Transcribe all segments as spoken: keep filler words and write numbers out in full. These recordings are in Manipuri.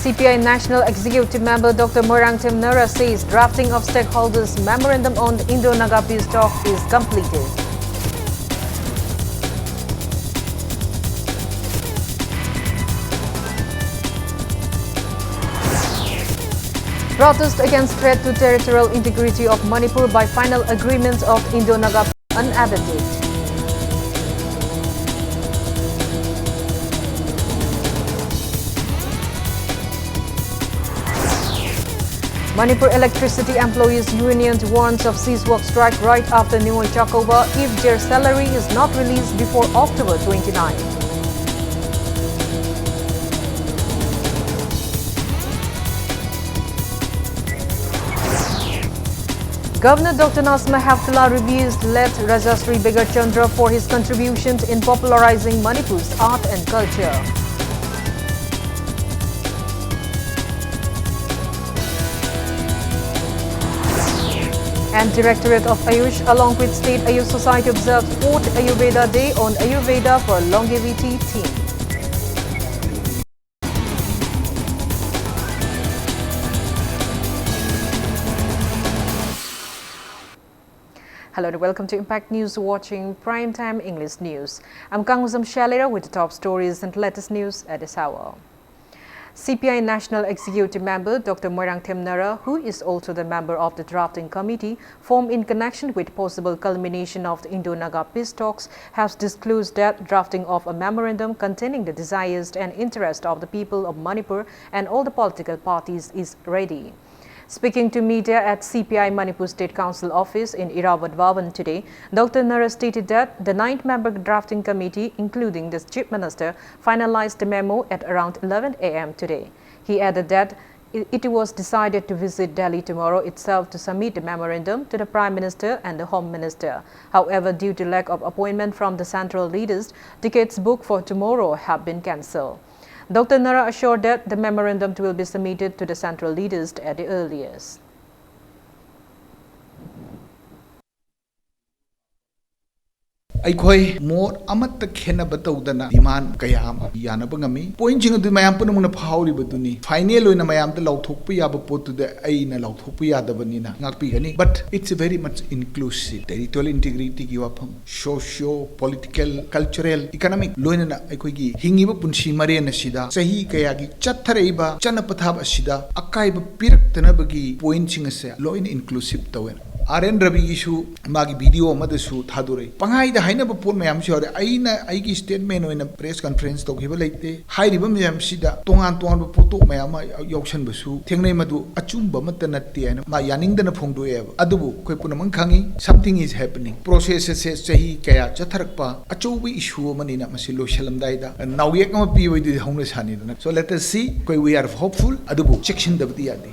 C P I National Executive Member Doctor Moirangthem Nara says drafting of stakeholders' memorandum on Indo-Naga peace talk is completed. Protest against threat to territorial integrity of Manipur by final agreement of Indo-Naga unabated. Manipur Electricity Employees Union warns of cease work strike right after Ningol Chakouba if their salary is not released before October twenty-nine. Governor Doctor Nasima Heptulla reveres late Rajashree Begharchandra for his contributions in popularizing Manipur's art and culture. And Directorate of Ayush along with State Ayush Society observes fourth Ayurveda Day on Ayurveda for Longevity theme. Hello and welcome to Impact News, watching Prime Time English News. I'm Kanguzam Shalira with the top stories and latest news at this hour. C P I National Executive Member Doctor Moirangthem Nara, who is also the member of the drafting committee formed in connection with possible culmination of the Indo-Naga peace talks, has disclosed that drafting of a memorandum containing the desires and interest of the people of Manipur and all the political parties is ready. Speaking to media at C P I Manipur State Council office in Irrawaddy Bhawan today, Doctor Nara stated that the nine-member drafting committee, including the Chief Minister, finalized the memo at around eleven a m today. He added that i- it was decided to visit Delhi tomorrow itself to submit the memorandum to the Prime Minister and the Home Minister. However, due to lack of appointment from the central leaders, tickets booked for tomorrow have been cancelled. Doctor Nara assured that the memorandum will be submitted to the central leaders at the earliest. ꯑꯩꯈꯣꯏ ꯃꯣꯠ ꯑꯃꯠꯇ ꯈꯦꯠꯅꯕ ꯇꯧꯗꯅ demand ꯀꯌꯥ ꯑꯃ ꯌꯥꯅꯕ ꯉꯝꯃꯤ꯫ Pointꯁꯤꯡ ꯑꯗꯨ ꯃꯌꯥꯝ ꯄꯨꯝꯅꯃꯛꯅ ꯐꯥꯎꯔꯤꯕꯗꯨꯅꯤ꯫ Final ꯑꯣꯏꯅ ꯃꯌꯥꯝꯗ ꯂꯥꯎꯊꯣꯛꯄ ꯌꯥꯕ ꯄꯣꯠꯇꯨꯗ ꯑꯩꯅ ꯂꯥꯎꯊꯣꯛꯄ ꯌꯥꯗꯕꯅꯤꯅ ꯉꯥꯛꯄꯤꯒꯅꯤ꯫ But it's very much inclusive. Territorial integrityꯒꯤ ꯋꯥꯐꯝ, socio political, cultural, economic, ꯂꯣꯏꯅꯅ ꯑꯩꯈꯣꯏꯒꯤ ꯍꯤꯡꯉꯤꯕ ꯄꯨꯟꯁꯤ ꯃꯔꯦꯟ ꯑꯁꯤꯗ ꯆꯍꯤ ꯀꯌꯥꯒꯤ ꯆꯠꯊꯔꯛꯏꯕ ꯆꯠꯅ ꯄꯊꯥꯞ ꯑꯁꯤꯗ ꯑꯀꯥꯏꯕ ꯄꯤꯔꯛꯇꯅꯕꯒꯤ pointꯁꯤꯡ ꯑꯁꯦ ꯂꯣꯏꯅ inclusive ꯇꯧꯋꯦ꯫ ꯑꯥꯔ ꯑꯦꯟ ꯔꯕꯤꯒꯤꯁꯨ ꯃꯥꯒꯤ video ꯑꯃꯗꯁꯨ ꯊꯥꯗꯣꯔꯛꯏ꯫ ꯄꯪꯍꯥꯏꯗ ꯍꯥꯏꯅꯕ ꯄꯣꯠ ꯃꯌꯥꯝꯁꯨ ꯌꯥꯎꯔꯦ꯫ ꯑꯩꯅ ꯑꯩꯒꯤ statement ꯑꯣꯏꯅ press conference ꯇꯧꯈꯤꯕ ꯂꯩꯇꯦ꯫ ꯍꯥꯏꯔꯤꯕ ꯃꯌꯥꯝꯁꯤꯗ ꯇꯣꯉꯥꯟ ꯇꯣꯉꯥꯟꯕ ꯄꯣꯠꯇꯣꯛ ꯃꯌꯥꯝ ꯑꯃ ꯌꯥꯎꯁꯟꯕꯁꯨ ꯊꯦꯡꯅꯩ, ꯃꯗꯨ ꯑꯆꯨꯝꯕ ꯑꯃꯠꯇ ꯅꯠꯇꯦ ꯍꯥꯏꯅ ꯃꯥ ꯌꯥꯅꯤꯡꯗꯅ ꯐꯣꯡꯗꯣꯛꯑꯦꯕ꯫ ꯑꯗꯨꯕꯨ ꯑꯩꯈꯣꯏ ꯄꯨꯝꯅꯃꯛ ꯈꯪꯉꯤ, something is happening꯫ Process ꯑꯁꯦ ꯆꯍꯤ ꯀꯌꯥ ꯆꯠꯊꯔꯛꯄ ꯑꯆꯧꯕ issue ꯑꯃꯅꯤꯅ ꯃꯁꯤ ꯂꯣꯏꯁꯤꯜꯂꯝꯗꯥꯏꯗ ꯅꯥꯎꯌꯦꯛ ꯑꯃ ꯄꯤꯕꯗꯨꯗꯤ ꯍꯧꯅ ꯁꯥꯅꯤꯗꯅ꯫ So let us see, ꯑꯩꯈꯣꯏ we are hopeful, ꯑꯗꯨꯕꯨ ꯆꯦꯛꯁꯤꯟꯗꯕꯗꯤ ꯌꯥꯗꯦ꯫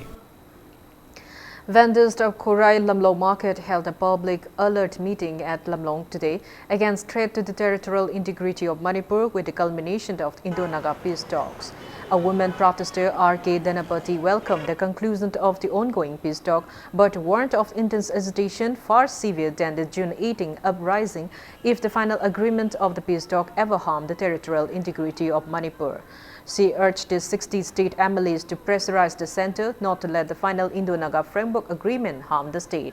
Vendors of Khorai Lamlong Market held a public alert meeting at Lamlong today against threat to the territorial integrity of Manipur with the culmination of Indo-Naga peace talks. A woman protester, R K Dhanapati, welcomed the conclusion of the ongoing peace talk but warned of intense agitation far severe than the June eighteen uprising if the final agreement of the peace talk ever harm the territorial integrity of Manipur. She urged the sixty state M L As to pressurize the center not to let the final Indo-Naga Framework Agreement harm the state.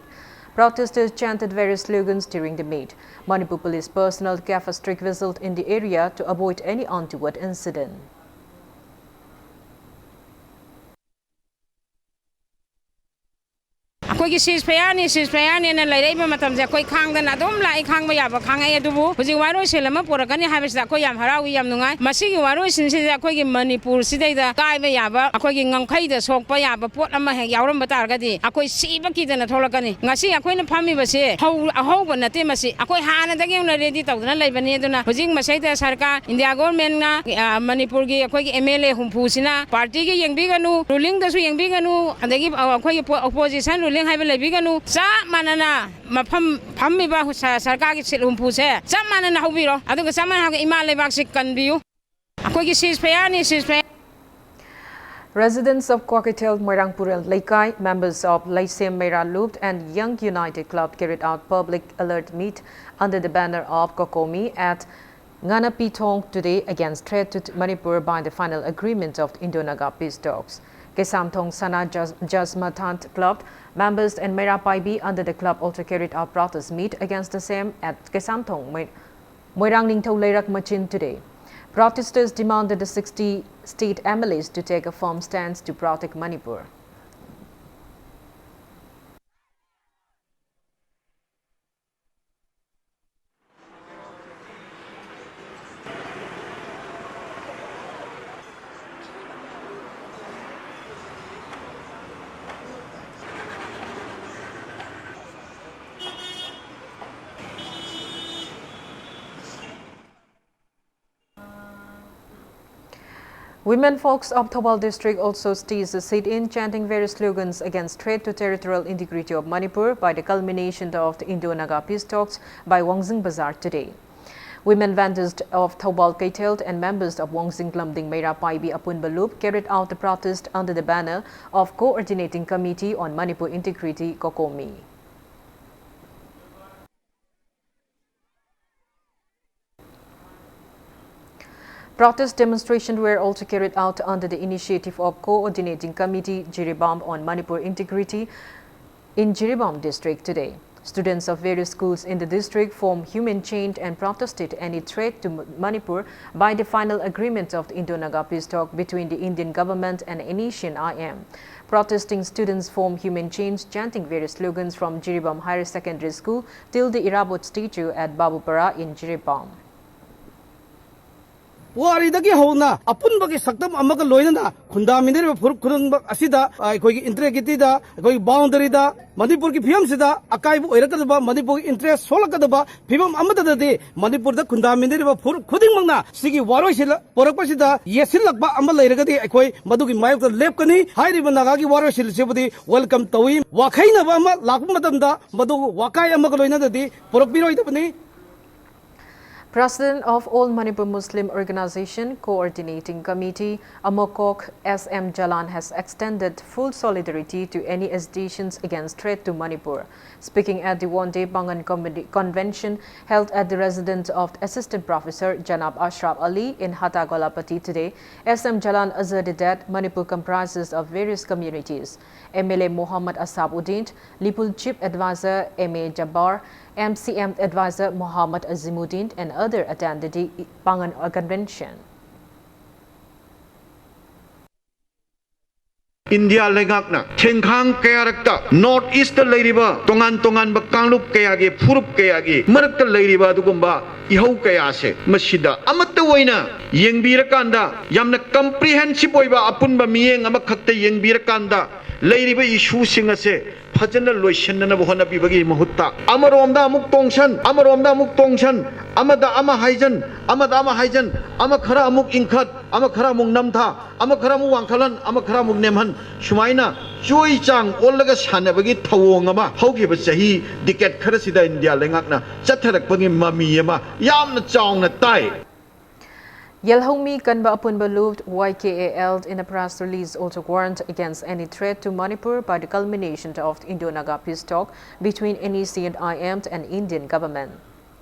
Protesters chanted various slogans during the meet. Manipur police personnel gave a strict visit in the area to avoid any untoward incident. ꯑꯩꯈꯣꯏꯒꯤ ceasefire ꯅꯤ ceasefire ꯅꯤꯅ ꯂꯩꯔꯛꯏꯕ ꯃꯇꯝꯁꯦ ꯑꯩꯈꯣꯏ ꯈꯥꯡꯗꯅ ꯑꯗꯨꯝ ꯂꯥꯛꯏ, ꯈꯥꯡꯕ ꯌꯥꯕ ꯈꯥꯡꯉꯛꯏ꯫ ꯑꯗꯨꯕꯨ ꯍꯧꯖꯤꯛ ꯋꯥꯔꯣꯏꯁꯤꯟ ꯑꯃ ꯄꯨꯔꯛꯀꯅꯤ ꯍꯥꯏꯕꯁꯤꯗ ꯑꯩꯈꯣꯏ ꯌꯥꯝ ꯍꯔꯥꯎꯏ, ꯌꯥꯝ ꯅꯨꯡꯉꯥꯏ꯫ ꯃꯁꯤꯒꯤ ꯋꯥꯔꯣꯏꯁꯤꯟꯁꯤꯗ ꯑꯩꯈꯣꯏꯒꯤ ꯃꯅꯤꯄꯨꯔꯁꯤꯗꯩꯗ ꯀꯥꯏꯕ ꯌꯥꯕ, ꯑꯩꯈꯣꯏꯒꯤ ꯉꯝꯈꯩꯗ ꯁꯣꯛꯄ ꯌꯥꯕ ꯄꯣꯠ ꯑꯃ ꯍꯦꯛ ꯌꯥꯎꯔꯝꯕ ꯇꯥꯔꯒꯗꯤ ꯑꯩꯈꯣꯏ ꯁꯤꯕ ꯀꯤꯗꯅ ꯊꯣꯛꯂꯛꯀꯅꯤ꯫ ꯉꯁꯤ ꯑꯩꯈꯣꯏꯅ ꯐꯝꯃꯤꯕꯁꯦ ꯍꯧ-, ꯑꯍꯧꯕ ꯅꯠꯇꯦ꯫ ꯃꯁꯤ ꯑꯩꯈꯣꯏ ꯍꯥꯟꯅꯗꯒꯤ ꯍꯧꯅ ready ꯇꯧꯗꯅ ꯂꯩꯕꯅꯤ꯫ ꯑꯗꯨꯅ ꯍꯧꯖꯤꯛ ꯃꯁꯤꯗꯩꯗ ꯁꯔꯀꯥꯔ, ꯏꯟꯗꯤꯌꯥ ꯒꯣꯔꯃꯦꯟꯅ, ꯑ, ꯃꯅꯤꯄꯨꯔꯒꯤ ꯑꯩꯈꯣꯏꯒꯤ M L A ꯍꯨꯝꯐꯨꯁꯤꯅ party ꯒꯤ ꯌꯦꯡꯕꯤꯒꯅꯨ, ruling ꯗꯁꯨ ꯌꯦꯡꯕꯤꯒꯅꯨ, ꯑꯗꯒꯤ, ꯑ, ꯑꯩꯈꯣꯏꯒꯤ ꯄꯣ-, opposition ruling ꯍꯥꯏꯕ ꯂꯩꯕꯤꯒꯅꯨ, ꯆꯞ ꯃꯥꯟꯅꯅ ꯃꯐꯝ ꯐꯝꯃꯤꯕ ꯁ-, ꯁꯔꯀꯥꯔꯒꯤ seat ꯍꯨꯝꯐꯨꯁꯦ ꯆꯞ ꯃꯥꯟꯅꯅ ꯍꯧꯕꯤꯔꯣ, ꯑꯗꯨꯒ ꯆꯞ ꯃꯥꯟꯅꯅ ꯏꯃꯥ ꯂꯩꯕꯥꯛꯁꯤ ꯀꯟꯕꯤꯌꯨ꯫ ꯑꯩꯈꯣꯏꯒꯤ ceasefire ꯅꯤ, ceasefire꯫ Residents of Kwakeithel Moirangpurel Leikai, members of Leisem Meira Lup and Young United Club carried out public alert meet under the banner of COCOMI at Nganapithong today against threat to Manipur by the final agreement of the Indo-Naga peace talks. Kesamthong Sana Jas-, Jasmathant Club members and Meira Paibi under the club also carried out protest meet against the same at Kesamthong, Moi-, Moirang Ningthou Leirak Machin today. Protesters demanded the sixty state M L As to take a firm stance to protect Manipur. Women folks of Thoubal district also staged a sit-in, chanting various slogans against threat to territorial integrity of Manipur by the culmination of the Indo-Naga peace talks by Wangzing Bazar today. Women vendors of Thoubal Keithel and members of Wangzing Lamding Meira Paibi Apunba Lup carried out the protest under the banner of Coordinating Committee on Manipur Integrity, COCOMI. Protest demonstrations were also carried out under the initiative of Coordinating Committee Jiribam on Manipur Integrity in Jiribam district today. Students of various schools in the district formed human chain and protested any threat to M-, Manipur by the final agreement of the Indo-Naga peace talk between the Indian government and N S C N I M. Protesting students formed human chains, chanting various slogans from Jiribam Higher Secondary School till the Irabot statue at Babupara in Jiribam. ꯄꯨꯋꯥꯔꯤꯗꯒꯤ ꯍꯧꯅ ꯑꯄꯨꯟꯕꯒꯤ ꯁꯛꯇꯝ ꯑꯃꯒ ꯂꯣꯏꯅꯅ ꯈꯨꯟꯗꯥꯃꯤꯟꯅꯔꯤꯕ ꯐꯨꯔꯨꯞ ꯈꯨꯗꯤꯡꯃꯛ ꯑꯁꯤꯗ, ꯑ, ꯑꯩꯈꯣꯏꯒꯤ ꯏꯟꯇꯤꯒ꯭ꯔꯤꯇꯤꯗ, ꯑꯩꯈꯣꯏꯒꯤ ꯕꯥꯎꯟꯗꯔꯤꯗ ꯃꯅꯤꯄꯨꯔꯒꯤ ꯐꯤꯕꯝꯁꯤꯗ ꯑꯀꯥꯏꯕ ꯑꯣꯏꯔꯛꯀꯗꯕ, ꯃꯅꯤꯄꯨꯔꯒꯤ ꯏꯟꯇꯔꯦꯁ ꯁꯣꯛꯂꯛꯀꯗꯕ ꯐꯤꯕꯝ ꯑꯃꯠꯇꯗꯗꯤ ꯃꯅꯤꯄꯨꯔꯗ ꯈꯨꯟꯗꯥꯃꯤꯟꯅꯔꯤꯕ ꯐꯨꯔꯨꯞ ꯈꯨꯗꯤꯡꯃꯛꯅ ꯁꯤꯒꯤ ꯋꯥꯔꯣꯏꯁꯤꯜ ꯄꯨꯔꯛꯄꯁꯤꯗ ꯌꯦꯠꯁꯤꯜꯂꯛꯄ ꯑꯃ ꯂꯩꯔꯒꯗꯤ ꯑꯩꯈꯣꯏ ꯃꯗꯨꯒꯤ ꯃꯥꯌꯣꯛꯇ ꯂꯦꯞꯀꯅꯤ꯫ ꯍꯥꯏꯔꯤꯕ ꯅꯥꯒꯥꯒꯤ ꯋꯥꯔꯣꯏꯁꯤꯜ ꯑꯁꯤꯕꯨꯗꯤ ꯋꯦꯜꯀꯝ ꯇꯧꯏ꯫ ꯋꯥꯈꯩꯅꯕ ꯑꯃ ꯂꯥꯛꯄ ꯃꯇꯝꯗ ꯃꯗꯨ ꯋꯥꯀꯥꯏ ꯑꯃꯒ ꯂꯣꯏꯅꯅꯗꯤ ꯄꯨꯔꯛꯄꯤꯔꯣꯏꯗꯕꯅꯤ꯫ President of All Manipur Muslim Organization Coordinating Committee, AMOCOC, S M Jalan has extended full solidarity to any agitations against threat to Manipur. Speaking at the one-day Pangan Committee convention held at the residence of Assistant Professor Janab Ashraf Ali in Hata Golapati today, S M Jalan asserted that Manipur comprises of various communities. M L A Muhammad Asaf Uddin, Lipul Chief Advisor M A Jabbar, M C M Advisor Muhammad Azimuddin and other attended the Pangan convention. India ꯂꯩꯉꯥꯛꯅ ꯊꯦꯡꯈꯥꯡ ꯀꯌꯥꯔꯛꯇ ꯅꯣꯔꯠ ꯏꯁꯇ ꯂꯩꯔꯤꯕ ꯇꯣꯉꯥꯟ ꯇꯣꯉꯥꯟꯕ ꯀꯥꯡꯂꯨꯞ ꯀꯌꯥꯒꯤ, ꯐꯨꯔꯨꯞ ꯀꯌꯥꯒꯤ ꯃꯔꯛꯇ ꯂꯩꯔꯤꯕ ꯑꯗꯨꯒꯨꯝꯕ ꯏꯍꯧ ꯀꯌꯥꯁꯦ ꯃꯁꯤꯗ ꯑꯃꯠꯇ ꯑꯣꯏꯅ ꯌꯦꯡꯕꯤꯔꯀꯥꯟꯗ, ꯌꯥꯝꯅ ꯀꯝꯄ꯭ꯔꯤꯍꯦꯟꯁꯤꯞ ꯑꯣꯏꯕ ꯑꯄꯨꯟꯕ ꯃꯤꯠꯌꯦꯡ ꯑꯃꯈꯛꯇ ꯌꯦꯡꯕꯤꯔꯀꯥꯟꯗ, ꯂꯩꯔꯤꯕ ꯏꯁꯨꯁꯤꯡ ꯑꯁꯦ ꯐꯖꯅ ꯂꯣꯏꯁꯤꯟꯅꯅꯕ ꯍꯣꯠꯅꯕꯤꯕꯒꯤ ꯃꯍꯨꯠꯇ, ꯑꯃꯔꯣꯝꯗ ꯑꯃꯨꯛ ꯇꯣꯡꯁꯟ, ꯑꯃꯔꯣꯝꯗ ꯑꯃꯨꯛ ꯇꯣꯡꯁꯟ, ꯑꯃꯗ ꯑꯃ ꯍꯥꯏꯖꯟ, ꯑꯃꯗ ꯑꯃ ꯍꯥꯏꯖꯟ, ꯑꯃ ꯈꯔ ꯑꯃꯨꯛ ꯏꯪꯈꯠ, ꯑꯃ ꯈꯔ ꯑꯃꯨꯛ ꯅꯝꯊ, ꯑꯃ ꯈꯔ ꯑꯃꯨꯛ ꯋꯥꯡꯈꯠꯍꯟ, ꯑꯃ ꯈꯔ ꯑꯃꯨꯛ ꯅꯦꯝꯍꯟ, ꯁꯨꯃꯥꯏꯅ ꯆꯣꯏ ꯆꯥꯡ ꯑꯣꯜꯂꯒ ꯁꯥꯟꯅꯕꯒꯤ ꯊꯧꯑꯣꯡ ꯑꯃ ꯍꯧꯈꯤꯕ ꯆꯍꯤ ꯗꯤꯀꯦꯠ ꯈꯔꯁꯤꯗ ꯏꯟꯗꯤꯌꯥ ꯂꯩꯉꯥꯛꯅ ꯆꯠꯊꯔꯛꯄꯒꯤ ꯃꯃꯤ ꯑꯃ ꯌꯥꯝꯅ ꯆꯥꯎꯅ ꯇꯥꯏ꯫ Yelhomi Kanba Apunba Luft, Y K A L, in a press release also warned against any threat to Manipur by the culmination of Indo-Naga peace talk between N E C and I M and Indian government.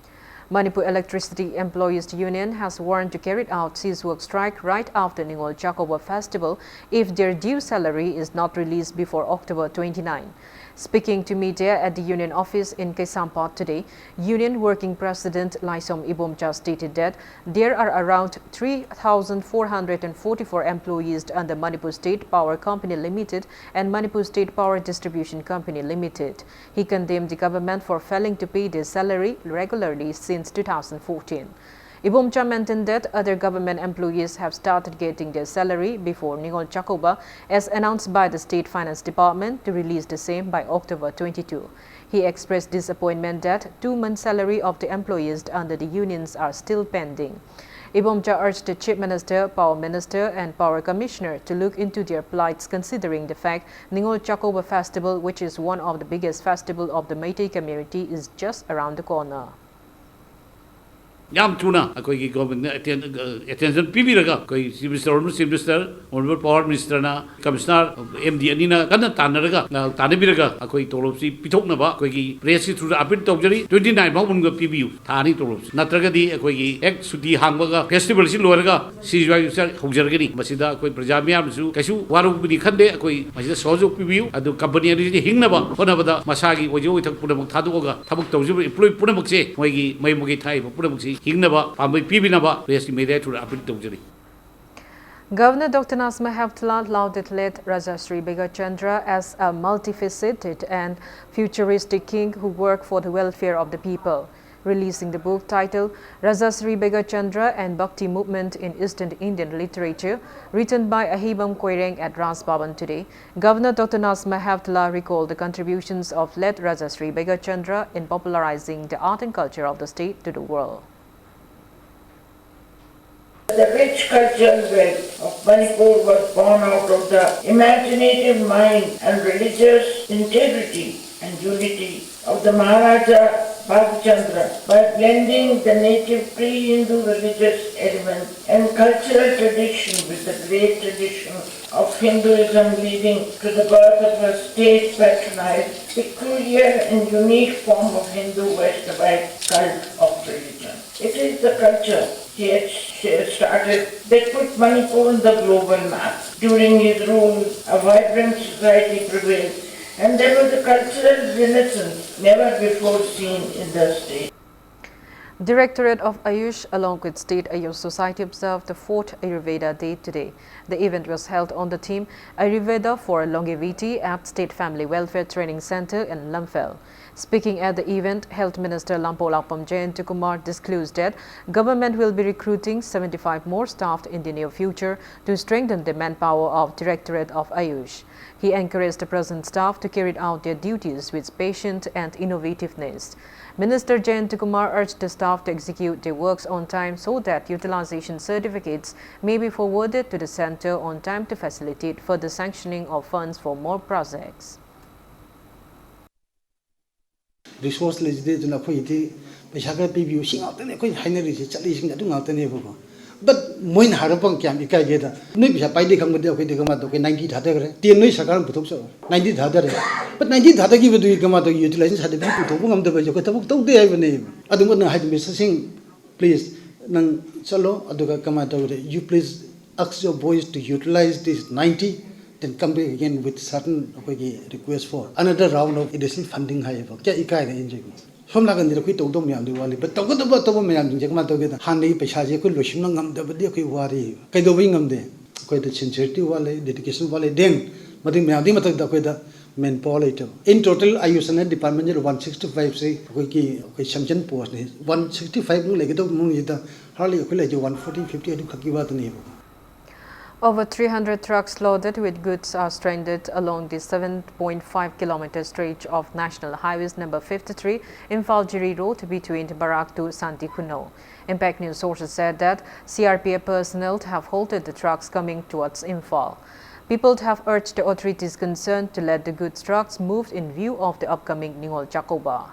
Manipur Electricity Employees Union has warned to carry out cease work strike right after Ningol Chakouba Festival if their due salary is not released before October twenty-nine. Speaking to media at the union office in Kaisampad today, Union Working President Laisom Ibomcha stated that there are around three thousand four hundred and forty-four employees under Manipur State Power Company Limited and Manipur State Power Distribution Company Limited. He condemned the government for failing to pay their salary regularly since two thousand fourteen. Ibomcha maintained that other government employees have started getting their salary before Ningol Chakouba, as announced by the State Finance Department to release the same by October twenty-two. He expressed disappointment that two months' salary of the employees under the unions are still pending. Ibomcha urged the Chief Minister, Power Minister, and Power Commissioner to look into their plights, considering the fact Ningol Chakouba Festival, which is one of the biggest festival of the Meitei community, is just around the corner. ꯌꯥꯝ ꯊꯨꯅ ꯑꯩꯈꯣꯏꯒꯤ ꯒꯣꯔꯃꯦꯟꯅ ꯑꯦꯇꯦꯟꯁꯟ ꯄꯤꯕꯤꯔꯒ, ꯑꯩꯈꯣꯏ chief minister, honourable chief minister, honourable power ꯃꯤꯅꯤꯁꯇꯔꯅ, ꯀꯃꯤꯁꯅꯔ, ꯑꯦꯝ ꯗꯤ ꯑꯅꯤꯅ ꯀꯟꯅ ꯇꯥꯟꯅꯔꯒ, ꯑ, ꯇꯥꯟꯅꯕꯤꯔꯒ ꯑꯩꯈꯣꯏ ꯇꯣꯂꯣꯞꯁꯤ ꯄꯤꯊꯣꯛꯅꯕ ꯑꯩꯈꯣꯏꯒꯤ ꯄ꯭ꯔꯦꯁꯀꯤ ꯊ꯭ꯔꯨꯗ ꯑꯄꯤꯜ ꯇꯧꯖꯔꯤ꯫ ꯇ꯭ꯋꯦꯟꯇꯤ ꯅꯥꯏꯟ ꯐꯥꯎ ꯃꯅꯨꯡꯗ ꯄꯤꯕꯤꯌꯨ, ꯊꯥ ꯑꯅꯤ ꯇꯣꯂꯣꯞꯁꯤ꯫ ꯅꯠꯇ꯭ꯔꯒꯗꯤ ꯑꯩꯈꯣꯏꯒꯤ ꯍꯦꯛ ꯁꯨꯇꯤ ꯍꯥꯡꯕꯒ ꯐꯦꯁꯇꯤꯚꯦꯜꯁꯤ ꯂꯣꯏꯔꯒ ꯁꯤꯖꯦ ꯋꯥꯏ ꯍꯧꯖꯔꯒꯅꯤ꯫ ꯃꯁꯤꯗ ꯑꯩꯈꯣꯏ ꯄ꯭ꯔꯖꯥ ꯃꯤꯌꯥꯝꯅꯁꯨ ꯀꯩꯁꯨ ꯋꯥꯔꯧꯕꯗꯤ ꯈꯟꯗꯦ꯫ ꯑꯩꯈꯣꯏ ꯃꯁꯤꯗ ꯁꯍꯖꯣꯒ ꯄꯤꯕꯤꯌꯨ꯫ ꯑꯗꯨ ꯀꯝꯄꯅꯤ ꯑꯅꯤꯁꯤꯗ ꯍꯤꯡꯅꯕ ꯍꯣꯠꯅꯕꯗ ꯃꯁꯥꯒꯤ ꯑꯣꯏꯖ ꯑꯣꯏꯊꯛ ꯄꯨꯝꯅꯃꯛ ꯊꯥꯗꯣꯛꯑꯒ ꯊꯕꯛ ꯇꯧꯖꯕ ꯏꯝꯄ꯭ꯂꯣꯏ ꯄꯨꯝꯅꯃꯛꯁꯦ ꯃꯣꯏꯒꯤ ꯃꯌꯨꯝ ꯃꯀꯩ ꯊꯥꯏꯕ ꯄꯨꯝꯅꯃꯛꯁꯤ ꯍꯤꯡꯅꯕ ꯄꯥꯝꯕꯩ ꯄꯤꯕꯤꯅꯕ ꯄ꯭ꯔꯦꯁꯀꯤ ꯃꯦꯗꯤꯌꯥ ꯊ꯭ꯔꯨꯗ ꯑꯄꯤꯜ ꯇꯧꯖꯔꯤ꯫ Governor Doctor Nazma Heptulla lauded late Rajashree Begachandra as a multifaceted and futuristic king who worked for the welfare of the people. Releasing the book titled Rajashree Begachandra and Bhakti Movement in Eastern Indian Literature, written by Ahibam Koireng at Raj Bhavan today, Governor Doctor Nazma Heptulla recalled the contributions of late Rajashree Begachandra in popularizing the art and culture of the state to the world. The rich cultural wealth of Manipur was born out of the imaginative mind and religious integrity and unity of the Maharaja Bhagchandra by blending the native pre-Hindu religious elements and cultural tradition with the great tradition of Hinduism, leading to the birth of a state patronized, peculiar and unique form of Hindu Vaishnavite cult of religion. It is the culture he had started that put Manipur on the global map. During his rule, a vibrant society prevailed, and there was a cultural renaissance never before seen in the state. Directorate of Ayush along with State Ayush Society observed the fourth Ayurveda Day today. The event was held on the theme Ayurveda for Longevity at State Family Welfare Training Center in Lamphel. Speaking at the event, Health Minister Lampo Lapam Jayantakumar disclosed that government will be recruiting seventy-five more staff in the near future to strengthen the manpower of Directorate of Ayush. He encouraged the present staff to carry out their duties with patience and innovativeness. Minister Jayantakumar urged the staff to execute their works on time so that utilization certificates may be forwarded to the center on time to facilitate further sanctioning of funds for more projects. Resource ꯂꯩꯖꯗꯦ꯫ ꯑꯗꯨꯅ ꯑꯩꯈꯣꯏꯒꯤꯗꯤ ꯄꯩꯁꯥ ꯈꯔ ꯄꯤꯕꯤꯌꯨ, ꯁꯤ ꯉꯥꯛꯇꯅꯦ ꯑꯩꯈꯣꯏ ꯍꯥꯏꯅꯔꯤꯁꯦ, ꯆꯠꯂꯤꯁꯤꯡ ꯑꯗꯨ ꯉꯥꯛꯇꯅꯦꯕꯀꯣ꯫ But ꯃꯣꯏꯅ ꯍꯥꯏꯔꯛꯄ ꯀꯌꯥꯝ ꯏꯀꯥꯏꯒꯦꯗ, ꯅꯣꯏ ꯄꯩꯁꯥ ꯄꯥꯏꯗꯦ ꯈꯪꯕꯗꯤ ꯑꯩꯈꯣꯏꯗꯤ ꯀꯃꯥꯏꯅ ꯇꯧꯒꯦ? Ninety ꯊꯥꯗꯈ꯭ꯔꯦ, ten ꯅꯣꯏ ꯁꯔꯀꯥꯔꯅ ꯄꯨꯊꯣꯛꯆꯔꯣ, ninety ꯊꯥꯗꯔꯦ꯫ But ninety ꯊꯥꯗꯈꯤꯕꯗꯨꯒꯤ ꯀꯃꯥꯏꯅ ꯇꯧꯒꯦ? Utilization certificate ꯄꯨꯊꯣꯛꯄ ꯉꯝꯗꯕ ꯍꯥꯏꯁꯦ ꯑꯩꯈꯣꯏ ꯊꯕꯛ ꯇꯧꯗꯦ ꯍꯥꯏꯕꯅꯦꯕ꯫ ꯑꯗꯨꯝꯕꯅ ꯍꯥꯏꯗꯤ, ꯃꯤꯁꯇꯔꯁꯤꯡ, please, ꯅꯪ ꯆꯠꯂꯣ, ꯑꯗꯨꯒ ꯀꯃꯥꯏꯅ ꯇꯧꯒꯦ? You please ask your boys to utilize this ninety, then come back again with certain, ꯑꯩꯈꯣꯏꯒꯤ, request for another round of additional funding ꯍꯥꯏꯌꯦꯕ꯫ ꯀꯌꯥ ꯏꯀꯥꯏꯔꯦ ꯑꯦꯟ ꯖꯤ ꯑꯣ꯫ ꯁꯣꯝ ꯅꯥꯀꯟꯗ ꯑꯩꯈꯣꯏ ꯇꯧꯗꯧ ꯃꯌꯥꯝꯗꯤ ꯋꯥꯠꯂꯤ, but ꯇꯧꯒꯗꯕ ꯑꯇꯣꯞꯄ ꯃꯌꯥꯝꯁꯤꯡꯁꯦ ꯀꯃꯥꯏꯅ ꯇꯧꯒꯦꯗ, ꯍꯥꯟꯅꯒꯤ ꯄꯩꯁꯥꯁꯦ ꯑꯩꯈꯣꯏ ꯂꯣꯏꯁꯤꯟꯕ ꯉꯝꯗꯕꯗꯤ ꯑꯩꯈꯣꯏ ꯋꯥꯔꯤ꯫ ꯀꯩꯗꯧꯕꯩ ꯉꯝꯗꯦ? ꯑꯩꯈꯣꯏꯗ sincerity ꯋꯥꯠꯂꯦ, dedication ꯋꯥꯠꯂꯦ, then ꯃꯗꯨꯒꯤ ꯃꯌꯥꯝꯗꯨꯒꯤ ꯃꯊꯛꯇ ꯑꯩꯈꯣꯏꯗ manpower ꯂꯩꯇꯕ꯫ In total, ꯑꯥꯌꯨꯁ ꯑꯅ department ꯁꯦ one sixty five ꯁꯦ ꯑꯩꯈꯣꯏꯒꯤ, ꯑꯩꯈꯣꯏ sanction post ꯅꯤ꯫ One sixty five ꯃꯨꯛ ꯂꯩꯒꯗꯧꯕ ꯃꯅꯨꯡꯁꯤꯗ hardly ꯑꯩꯈꯣꯏ ꯂꯩꯁꯦ one forty, fifty ꯑꯗꯨꯈꯛꯀꯤ ꯋꯥꯇꯅꯦꯕ꯫ Over three hundred trucks loaded with goods are stranded along the seven point five kilometer stretch of National Highways number fifty-three, Imphal Jiri Road, between Barak to Santi Khunou. Impact News sources said that C R P F personnel have halted the trucks coming towards Imphal. People have urged the authorities concerned to let the goods trucks move in view of the upcoming Ningol Chakouba.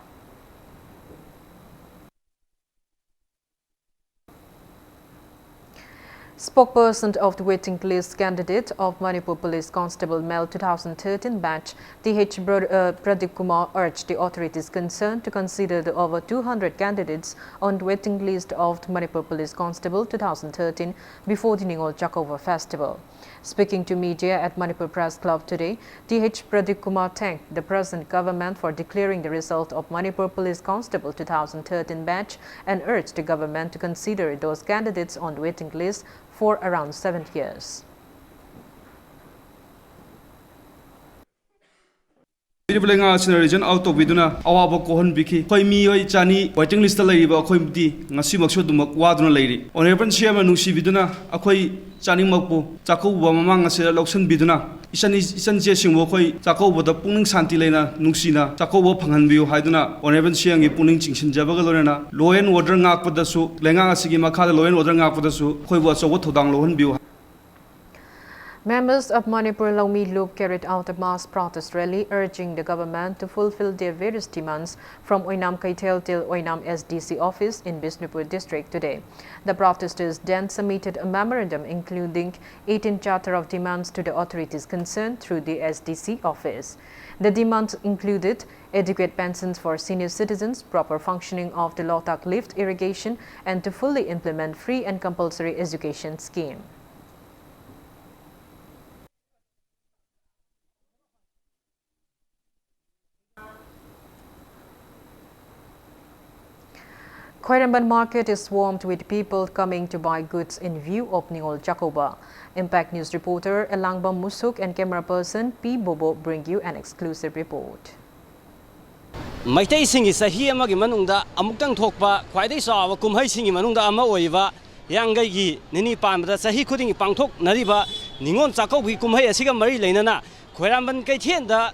Spokesperson of the waiting list candidate of Manipur Police Constable Male two thousand thirteen batch, T H Bro- uh, Pradeep Kumar, urged the authorities concerned to consider the over two hundred candidates on the waiting list of the Manipur Police Constable two thousand thirteen before the Ningol Chakouba festival. Speaking to media at Manipur Press Club today, T H Pradeep Kumar thanked the present government for declaring the result of Manipur Police Constable two thousand thirteen batch and urged the government to consider those candidates on the waiting list for around seven years. ꯄꯤꯔꯤꯕ ꯂꯩꯉꯥꯛ ꯑꯁꯤꯅ ꯔꯤꯖꯟ ꯑꯥꯎꯠ ꯇꯧꯕꯤꯗꯨꯅ ꯑꯋꯥꯕ ꯀꯣꯛꯍꯟꯕꯤꯈꯤ꯫ ꯑꯩꯈꯣꯏ ꯃꯤꯑꯣꯏ ꯆꯅꯤ ꯋꯦꯇꯤꯡ ꯂꯤꯁꯇ ꯂꯩꯔꯤꯕ ꯑꯩꯈꯣꯏꯗꯤ ꯉꯁꯤꯃꯛꯁꯨ ꯑꯗꯨꯃꯛ ꯋꯥꯗꯨꯅ ꯂꯩꯔꯤ꯫ ꯑꯣꯅꯔꯦꯕꯜ ꯁꯤ ꯑꯦꯝꯅ ꯅꯨꯡꯁꯤꯕꯤꯗꯨꯅ ꯑꯩꯈꯣꯏ ꯆꯥꯅꯤꯡꯃꯛꯄꯨ ꯆꯥꯛꯀꯧꯕ ꯃꯃꯥꯡ ꯑꯁꯤꯗ ꯂꯧꯁꯤꯟꯕꯤꯗꯨꯅ ꯏꯆꯟ ꯏꯆꯟ ꯏꯆꯦꯁꯤꯡꯕꯨ ꯑꯩꯈꯣꯏ ꯆꯥꯛꯀꯧꯕꯗ ꯄꯨꯛꯅꯤꯡ ꯁꯥꯟꯇꯤ ꯂꯩꯅ ꯅꯨꯡꯁꯤꯅ ꯆꯥꯛꯀꯧꯕ ꯐꯪꯍꯟꯕꯤꯌꯨ ꯍꯥꯏꯗꯨꯅ ꯑꯣꯅꯔꯦꯕꯜ ꯁꯤ ꯑꯦꯝꯒꯤ ꯄꯨꯛꯅꯤꯡ ꯆꯤꯡꯁꯤꯟꯖꯕꯒ ꯂꯣꯏꯅꯅ law and order ꯉꯥꯛꯄꯗꯁꯨ, ꯂꯩꯉꯥꯛ ꯑꯁꯤꯒꯤ ꯃꯈꯥꯗ law and order ꯉꯥꯛꯄꯗꯁꯨ ꯑꯩꯈꯣꯏꯕꯨ ꯑꯆꯧꯕ ꯊꯧꯗꯥꯡ ꯂꯧꯍꯟꯕꯤꯌꯨ꯫ Members of Manipur Laumi Lup carried out a mass protest rally urging the government to fulfill their various demands from Oinam Keithel till Oinam S D C office in Bishnupur district today. The protesters then submitted a memorandum including eighteen charter of demands to the authorities concerned through the S D C office. The demands included adequate pensions for senior citizens, proper functioning of the Loktak lift irrigation, and to fully implement free and compulsory education scheme. Khwairamband market is swarmed with people coming to buy goods in view of Ningol Chakouba. Impact News reporter Elangbam Musuk and camera person P Bobo bring you an exclusive report. ꯃꯩꯇꯩꯁꯤꯡꯒꯤ ꯆꯍꯤ ꯑꯃꯒꯤ ꯃꯅꯨꯡꯗ ꯑꯃꯨꯛꯇꯪ ꯊꯣꯛꯄ ꯈ꯭ꯋꯥꯏꯗꯒꯤ ꯆꯥꯎꯕ ꯀꯨꯝꯍꯩꯁꯤꯡꯒꯤ ꯃꯅꯨꯡꯗ ꯑꯃ ꯑꯣꯏꯔꯤꯕ ꯍꯤꯌꯥꯡꯒꯩꯒꯤ ꯅꯤꯅꯤ ꯄꯥꯟꯕꯗ ꯆꯍꯤ ꯈꯨꯗꯤꯡꯒꯤ ꯄꯥꯡꯊꯣꯛꯅꯔꯤꯕ ꯅꯤꯉꯣꯜ ꯆꯥꯛꯀꯧꯕꯒꯤ ꯀꯨꯝꯍꯩ ꯑꯁꯤꯒ ꯃꯔꯤ ꯂꯩꯅꯅ ꯈ꯭ꯋꯥꯏꯔꯝꯕꯟ ꯀꯩꯊꯦꯜꯗ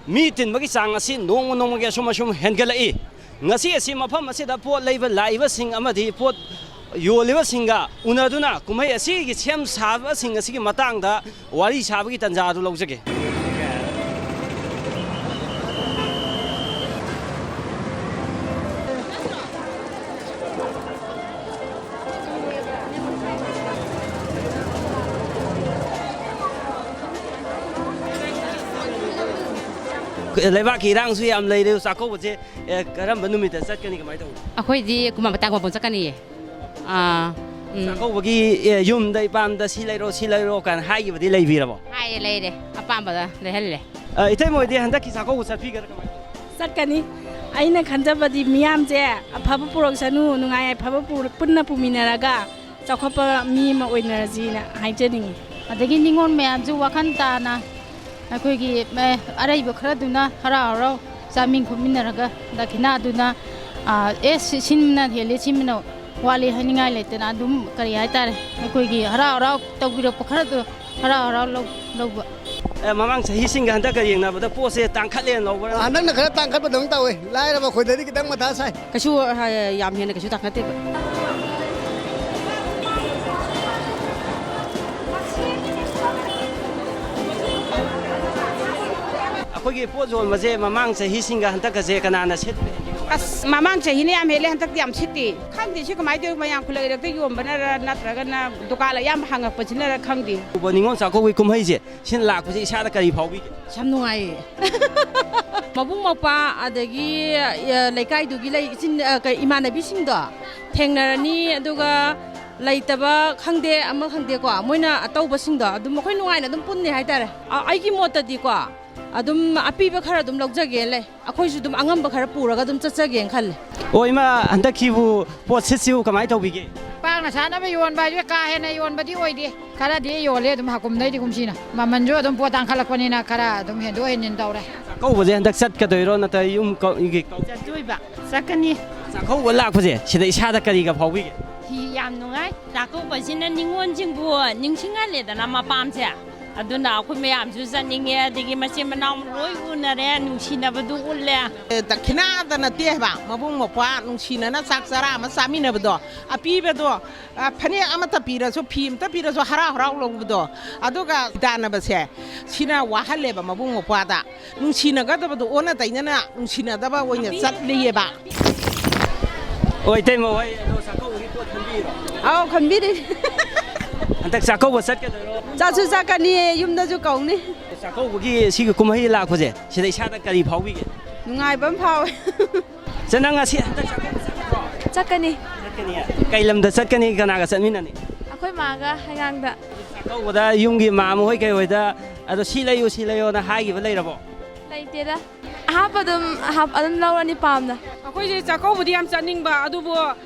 ꯃꯤ ꯇꯤꯟꯕꯒꯤ ꯆꯥꯡ ꯑꯁꯤ ꯅꯣꯡꯃ ꯅꯣꯡꯃꯒꯤ ꯑꯁꯨꯝ ꯑꯁꯨꯝ ꯍꯦꯟꯒꯠꯂꯛꯏ꯫ ꯉꯁꯤ ꯑꯁꯤ ꯃꯐꯝ ꯑꯁꯤꯗ ꯄꯣꯠ ꯂꯩꯕ ꯂꯥꯛꯏꯕꯁꯤꯡ ꯑꯃꯗꯤ ꯄꯣꯠ ꯌꯣꯜꯂꯤꯕꯁꯤꯡꯒ ꯎꯅꯗꯨꯅ ꯀꯨꯝꯍꯩ ꯑꯁꯤꯒꯤ ꯁꯦꯝ ꯁꯥꯕꯁꯤꯡ ꯑꯁꯤꯒꯤ ꯃꯇꯥꯡꯗ ꯋꯥꯔꯤ ꯁꯥꯕꯒꯤ ꯇꯥꯟꯖꯥ ꯑꯗꯨ ꯂꯧꯖꯒꯦ꯫ ꯂꯩꯕꯥꯛꯀꯤ ꯏꯔꯥꯡꯁꯨ ꯌꯥꯝ ꯂꯩꯔꯦ꯫ ꯆꯥꯛꯀꯧꯕꯁꯦ, ꯑꯦ, ꯀꯔꯝꯕ ꯅꯨꯃꯤꯠꯇ ꯆꯠꯀꯅꯤ, ꯀꯃꯥꯏꯅ ꯇꯧꯕꯅꯣ? ꯑꯩꯈꯣꯏꯗꯤ ꯀꯨꯝꯍꯩ ꯃꯇꯥꯡ ꯄꯥꯡꯐꯝ ꯆꯠꯀꯅꯤꯌꯦ꯫ ꯑꯥ, ꯎꯝ꯫ ꯆꯥꯛꯀꯧꯕꯒꯤ, ꯑꯦ, ꯌꯨꯝꯗ ꯏꯄꯥꯝꯗ "ꯁꯤ ꯂꯩꯔꯣ, ꯁꯤ ꯂꯩꯔꯣ" ꯀꯥꯏꯅ ꯍꯥꯏꯈꯤꯕꯗꯤ ꯂꯩꯕꯤꯔꯕꯣ? ꯍꯥꯏꯌꯦ, ꯂꯩꯔꯦ꯫ ꯑꯄꯥꯝꯕꯗ ꯂꯩꯍꯜꯂꯦ꯫ ꯑ, ꯏꯇꯩꯃ ꯍꯣꯏꯗꯤ ꯍꯟꯗꯛꯀꯤ ꯆꯥꯛꯀꯧꯕ ꯆꯠꯄꯤꯒꯗ꯭ꯔꯥ, ꯀꯃꯥꯏꯅ ꯇꯧꯕꯅꯣ? ꯆꯠꯀꯅꯤ꯫ ꯑꯩꯅ ꯈꯟꯖꯕꯗꯤ ꯃꯤꯌꯥꯝꯁꯦ ꯑꯐꯕ ꯄꯨꯔꯛꯁꯅꯨ, ꯅꯨꯡꯉꯥꯏ ꯌꯥꯏꯐꯕ ꯄꯨꯔ-, ꯄꯨꯟꯅ ꯄꯨꯃꯤꯟꯅꯔꯒ ꯆꯥꯎꯈꯠꯄ ꯃꯤ ꯑꯃ ꯑꯣꯏꯅꯔꯁꯤꯅ ꯍꯥꯏꯖꯅꯤꯡꯉꯤ꯫ ꯑꯗꯒꯤ ꯅꯤꯉꯣꯜ ꯃꯌꯥꯝꯁꯨ ꯋꯥꯈꯜ ꯇꯥꯅ ꯑꯩꯈꯣꯏꯒꯤ, ꯑꯦ, ꯑꯔꯩꯕ ꯈꯔꯗꯨꯅ ꯍꯔꯥꯎ ꯍꯔꯥꯎ ꯆꯥꯃꯤꯟ ꯈꯣꯠꯃꯤꯟꯅꯔꯒ ꯗꯈꯤꯅꯥꯗꯨꯅ, ꯑ, ꯑꯦ, ꯁꯤ-, ꯁꯤꯃꯅ ꯍꯦꯜꯂꯤ, ꯁꯤꯃꯅ ꯋꯥꯠꯂꯤ ꯍꯥꯏꯅꯤꯡꯉꯥꯏ ꯂꯩꯇꯅ ꯑꯗꯨꯝ, ꯀꯔꯤ ꯍꯥꯏꯇꯥꯔꯦ, ꯑꯩꯈꯣꯏꯒꯤ ꯍꯔꯥꯎ ꯍꯔꯥꯎ ꯇꯧꯕꯤꯔꯛꯄ ꯈꯔꯗꯣ ꯍꯔꯥꯎ ꯍꯔꯥꯎ ꯂꯧ-, ꯂꯧꯕ꯫ ꯑꯦ, ꯃꯃꯥꯡ ꯆꯍꯤꯁꯤꯡꯒ ꯍꯟꯗꯛꯀ ꯌꯦꯡꯅꯕꯗ ꯄꯣꯠꯁꯦ ꯇꯥꯡꯈꯠꯂꯦꯅ ꯂꯧꯕ꯭ꯔꯥ? ꯍꯟꯗꯛꯅ ꯈꯔ ꯇꯥꯡꯈꯠꯄꯗꯧꯅ ꯇꯧꯋꯦ꯫ ꯂꯥꯏꯔꯕ ꯑꯩꯈꯣꯏꯗꯗꯤ ꯈꯤꯇꯪ ꯃꯊꯥ ꯁꯥꯏ꯫ ꯀꯩꯁꯨ, ꯑ, ꯌꯥꯝ ꯍꯦꯟꯅ ꯀꯩꯁꯨ ꯇꯥꯡꯈꯠꯇꯦꯕ꯫ ꯄꯣꯠ ꯌꯣꯟꯕꯁꯦ ꯃꯃꯥꯡ ꯆꯍꯤꯁꯤꯡꯒ ꯍꯟꯗꯛꯀꯁꯦ ꯀꯅꯥꯅ ꯁꯤꯠꯄ ꯍꯦꯟꯒꯦ? ꯑꯁ, ꯃꯃꯥꯡ ꯆꯍꯤꯅ ꯌꯥꯝ ꯍꯦꯜꯂꯦ, ꯍꯟꯗꯛꯇꯤ ꯌꯥꯝ ꯁꯤꯠꯇꯦ꯫ ꯈꯪꯗꯦ ꯁꯤ ꯀꯃꯥꯏꯅ ꯇꯧꯋꯤ, ꯃꯌꯥꯝ ꯈꯨꯜꯂꯛ ꯏꯔꯛꯇ ꯌꯣꯟꯕꯅꯔ ꯅꯠꯇ꯭ꯔꯒꯅ ꯗꯨꯀꯥꯟ ꯑꯌꯥꯝꯕ ꯍꯥꯡꯉꯛꯄꯁꯤꯅꯔ ꯈꯪꯗꯦ꯫ ꯎꯕ ꯅꯤꯉꯣꯜ ꯆꯥꯛꯀꯧꯕꯒꯤ ꯀꯨꯝꯍꯩꯁꯦ ꯁꯤꯅ ꯂꯥꯛꯄꯁꯦ ꯏꯁꯥꯗ ꯀꯔꯤ ꯐꯥꯎꯕꯤꯒꯦ? ꯌꯥꯝ ꯅꯨꯡꯉꯥꯏꯌꯦ꯫ ꯃꯕꯨꯡ ꯃꯧꯄ꯭ꯋꯥ ꯑꯗꯒꯤ, ꯑ, ꯂꯩꯀꯥꯏꯗꯨꯒꯤ ꯂꯩ-, ꯏꯆꯤꯟ, ꯑ, ꯀꯩ, ꯏꯃꯥꯟꯅꯕꯤꯁꯤꯡꯗꯣ ꯊꯦꯡꯅꯔꯅꯤ, ꯑꯗꯨꯒ ꯂꯩꯇꯕ ꯈꯪꯗꯦ, ꯑꯃ ꯈꯪꯗꯦꯀꯣ, ꯃꯣꯏꯅ ꯑꯇꯧꯕꯁꯤꯡꯗꯣ ꯑꯗꯨꯝ ꯑꯩꯈꯣꯏ ꯅꯨꯡꯉꯥꯏꯅ ꯑꯗꯨꯝ ꯄꯨꯟꯅꯤ ꯍꯥꯏꯇꯥꯔꯦ꯫ ꯑ-, ꯑꯩꯒꯤ ꯃꯣꯠꯇꯗꯤꯀꯣ, ꯑꯗꯨꯝ ꯑꯄꯤꯕ ꯈꯔ ꯑꯗꯨꯝ ꯂꯧꯖꯒꯦ ꯂꯩ꯫ ꯑꯩꯈꯣꯏꯁꯨ ꯑꯗꯨꯝ ꯑꯉꯝꯕ ꯈꯔ ꯄꯨꯔꯒ ꯑꯗꯨꯝ ꯆꯠꯆꯒꯦꯅ ꯈꯜꯂꯦ꯫ ꯑꯣ, ꯏꯃꯥ, ꯍꯟꯗꯛꯀꯤꯕꯨ ꯄꯣꯠ ꯁꯤꯠꯁꯤꯕꯨ ꯀꯃꯥꯏꯅ ꯇꯧꯕꯤꯒꯦ? ꯄꯥꯛꯅ ꯁꯥꯟꯅꯕ ꯌꯣꯟꯕ ꯍꯥꯏꯁꯦ ꯀꯥ ꯍꯦꯟꯅ ꯌꯣꯟꯕꯗꯤ ꯑꯣꯏꯗꯦ꯫ ꯈꯔꯗꯤ ꯌꯣꯜꯂꯦ ꯑꯗꯨꯝ ꯍꯥꯀꯨꯝꯗꯩꯗꯤ ꯀꯨꯝꯁꯤꯅ꯫ ꯃꯃꯜꯁꯨ ꯑꯗꯨꯝ ꯄꯣꯠ ꯇꯥꯡꯈꯠꯂꯛꯄꯅꯤꯅ ꯈꯔ ꯑꯗꯨꯝ ꯍꯦꯟꯗꯣꯛ ꯍꯦꯟꯖꯤꯟ ꯇꯧꯔꯦ꯫ ꯆꯥꯛꯀꯧꯕꯁꯦ ꯍꯟꯗꯛ ꯆꯠꯀꯗꯣꯏꯔꯣ ꯅꯠꯇ꯭ꯔꯒ ꯌꯨꯝ ꯀ-, ꯌꯨꯝꯒꯤ ꯀꯧ-? ꯆꯠꯇꯣꯏꯕ꯫ ꯆꯠꯀꯅꯤ꯫ ꯆꯥꯛꯀꯧꯕ ꯂꯥꯛꯄꯁꯦ ꯁꯤꯗ ꯏꯁꯥꯗ ꯀꯔꯤꯒ ꯐꯥꯎꯕꯤꯒꯦ? ꯍꯤ, ꯌꯥꯝ ꯅꯨꯡꯉꯥꯏ꯫ ꯆꯥꯛꯀꯧꯕꯁꯤꯅ ꯅꯤꯉꯣꯜꯁꯤꯡꯕꯨ ꯅꯤꯡꯁꯤꯡꯍꯜꯂꯦꯗꯅ ꯃꯄꯥꯝꯁꯦ꯫ ꯑꯗꯨꯅ ꯑꯩꯈꯣꯏ ꯃꯌꯥꯝꯁꯨ ꯆꯠꯅꯤꯡꯉꯦ, ꯑꯗꯒꯤ ꯃꯆꯤꯟ ꯃꯅꯥꯎ ꯂꯣꯏ ꯎꯅꯔꯦ, ꯅꯨꯡꯁꯤꯅꯕꯗꯨ ꯎꯠꯂꯦ꯫ ꯑꯦ, ꯗꯈꯤꯅꯥꯗ ꯅꯠꯇꯦ ꯍꯥꯏꯕ, ꯃꯕꯨꯡ ꯃꯧꯄ꯭ꯋꯥ ꯅꯨꯡꯁꯤꯅꯅ ꯆꯥꯛ ꯆꯔꯥ ꯑꯃ ꯆꯥꯃꯤꯟꯅꯕꯗꯣ, ꯑꯄꯤꯕꯗꯣ, ꯑ, ꯐꯅꯦꯛ ꯑꯃꯠꯇ ꯄꯤꯔꯁꯨ, ꯐꯤ ꯑꯃꯇ ꯄꯤꯔꯁꯨ ꯍꯔꯥꯎ ꯍꯔꯥꯎ ꯂꯧꯕꯗꯣ, ꯑꯗꯨꯒ ꯇꯥꯟꯅꯕꯁꯦ, ꯁꯤꯅ ꯋꯥꯍꯜꯂꯦꯕ ꯃꯕꯨꯡ ꯃꯧꯄ꯭ꯋꯥꯗ꯫ ꯅꯨꯡꯁꯤꯅꯒꯗꯕꯗꯣ ꯑꯣꯟꯅ ꯇꯩꯅꯅ ꯅꯨꯡꯁꯤꯅꯗꯕ ꯑꯣꯏꯅ ꯆꯠꯂꯤꯑꯕ꯫ ꯍꯣꯏ, ꯏꯇꯩꯃ ꯍꯣꯏ, ꯑꯗꯣ ꯆꯥꯛꯀꯧꯕꯒꯤ ꯄꯣꯠ ꯈꯟꯕꯤꯔꯣ? ꯑꯥꯎ, ꯈꯟꯕꯤꯔꯤ꯫ ꯍꯟꯗꯛ ꯆꯥꯛꯀꯧꯕ ꯆꯠꯀꯗꯣꯏꯔꯣ? ꯆꯠꯁꯨ ꯆꯠꯀꯅꯤ, ꯌꯨꯝꯗꯁꯨ ꯀꯧꯅꯤ꯫ ꯆꯥꯛꯀꯧꯕꯒꯤ ꯁꯤꯒꯤ ꯀꯨꯝꯍꯩ ꯂꯥꯛꯄꯁꯦ, ꯁꯤꯗ ꯏꯁꯥꯗ ꯀꯔꯤ ꯐꯥꯎꯕꯤꯒꯦ? ꯅꯨꯡꯉꯥꯏꯕ ꯑꯃ ꯐꯥꯎꯋꯦ꯫ ꯆꯦ, ꯅꯪ ꯉꯁꯤ ꯍꯟꯗꯛ ꯆꯥꯛꯀꯧꯕ ꯆꯠꯀꯗ꯭ꯔꯣ? ꯆꯠꯀꯅꯤ꯫ ꯆꯠꯀꯅꯤ? ꯀꯩ ꯂꯝꯗ ꯆꯠꯀꯅꯤ? ꯀꯅꯥꯒ ꯆꯠꯃꯤꯟꯅꯅꯤ? ꯑꯩꯈꯣꯏ ꯃꯥꯒ ꯍꯩꯉꯥꯡꯗ꯫ ꯆꯥꯛꯀꯧꯕꯗ ꯌꯨꯝꯒꯤ ꯃꯥꯝꯃ ꯍꯣꯏ ꯀꯩ ꯍꯣꯏꯗ, "ꯑꯗꯣ ꯁꯤ ꯂꯩꯌꯨ, ꯁꯤ ꯂꯩꯌꯣꯅ" ꯍꯥꯏꯈꯤꯕ ꯂꯩꯔꯕꯣ? ꯂꯩꯇꯦꯗ꯫ ꯑꯍꯥꯞꯄ ꯑꯗꯨꯝ, ꯑꯍꯥꯞ-, ꯑꯗꯨꯝ ꯂꯧꯔꯅꯤ ꯄꯥꯝꯅ꯫ ꯑꯩꯈꯣꯏꯁꯦ ꯆꯥꯛꯀꯧꯕꯗꯤ ꯌꯥꯝ ꯆꯠꯅꯤꯡꯕ, ꯑꯗꯨꯕꯨ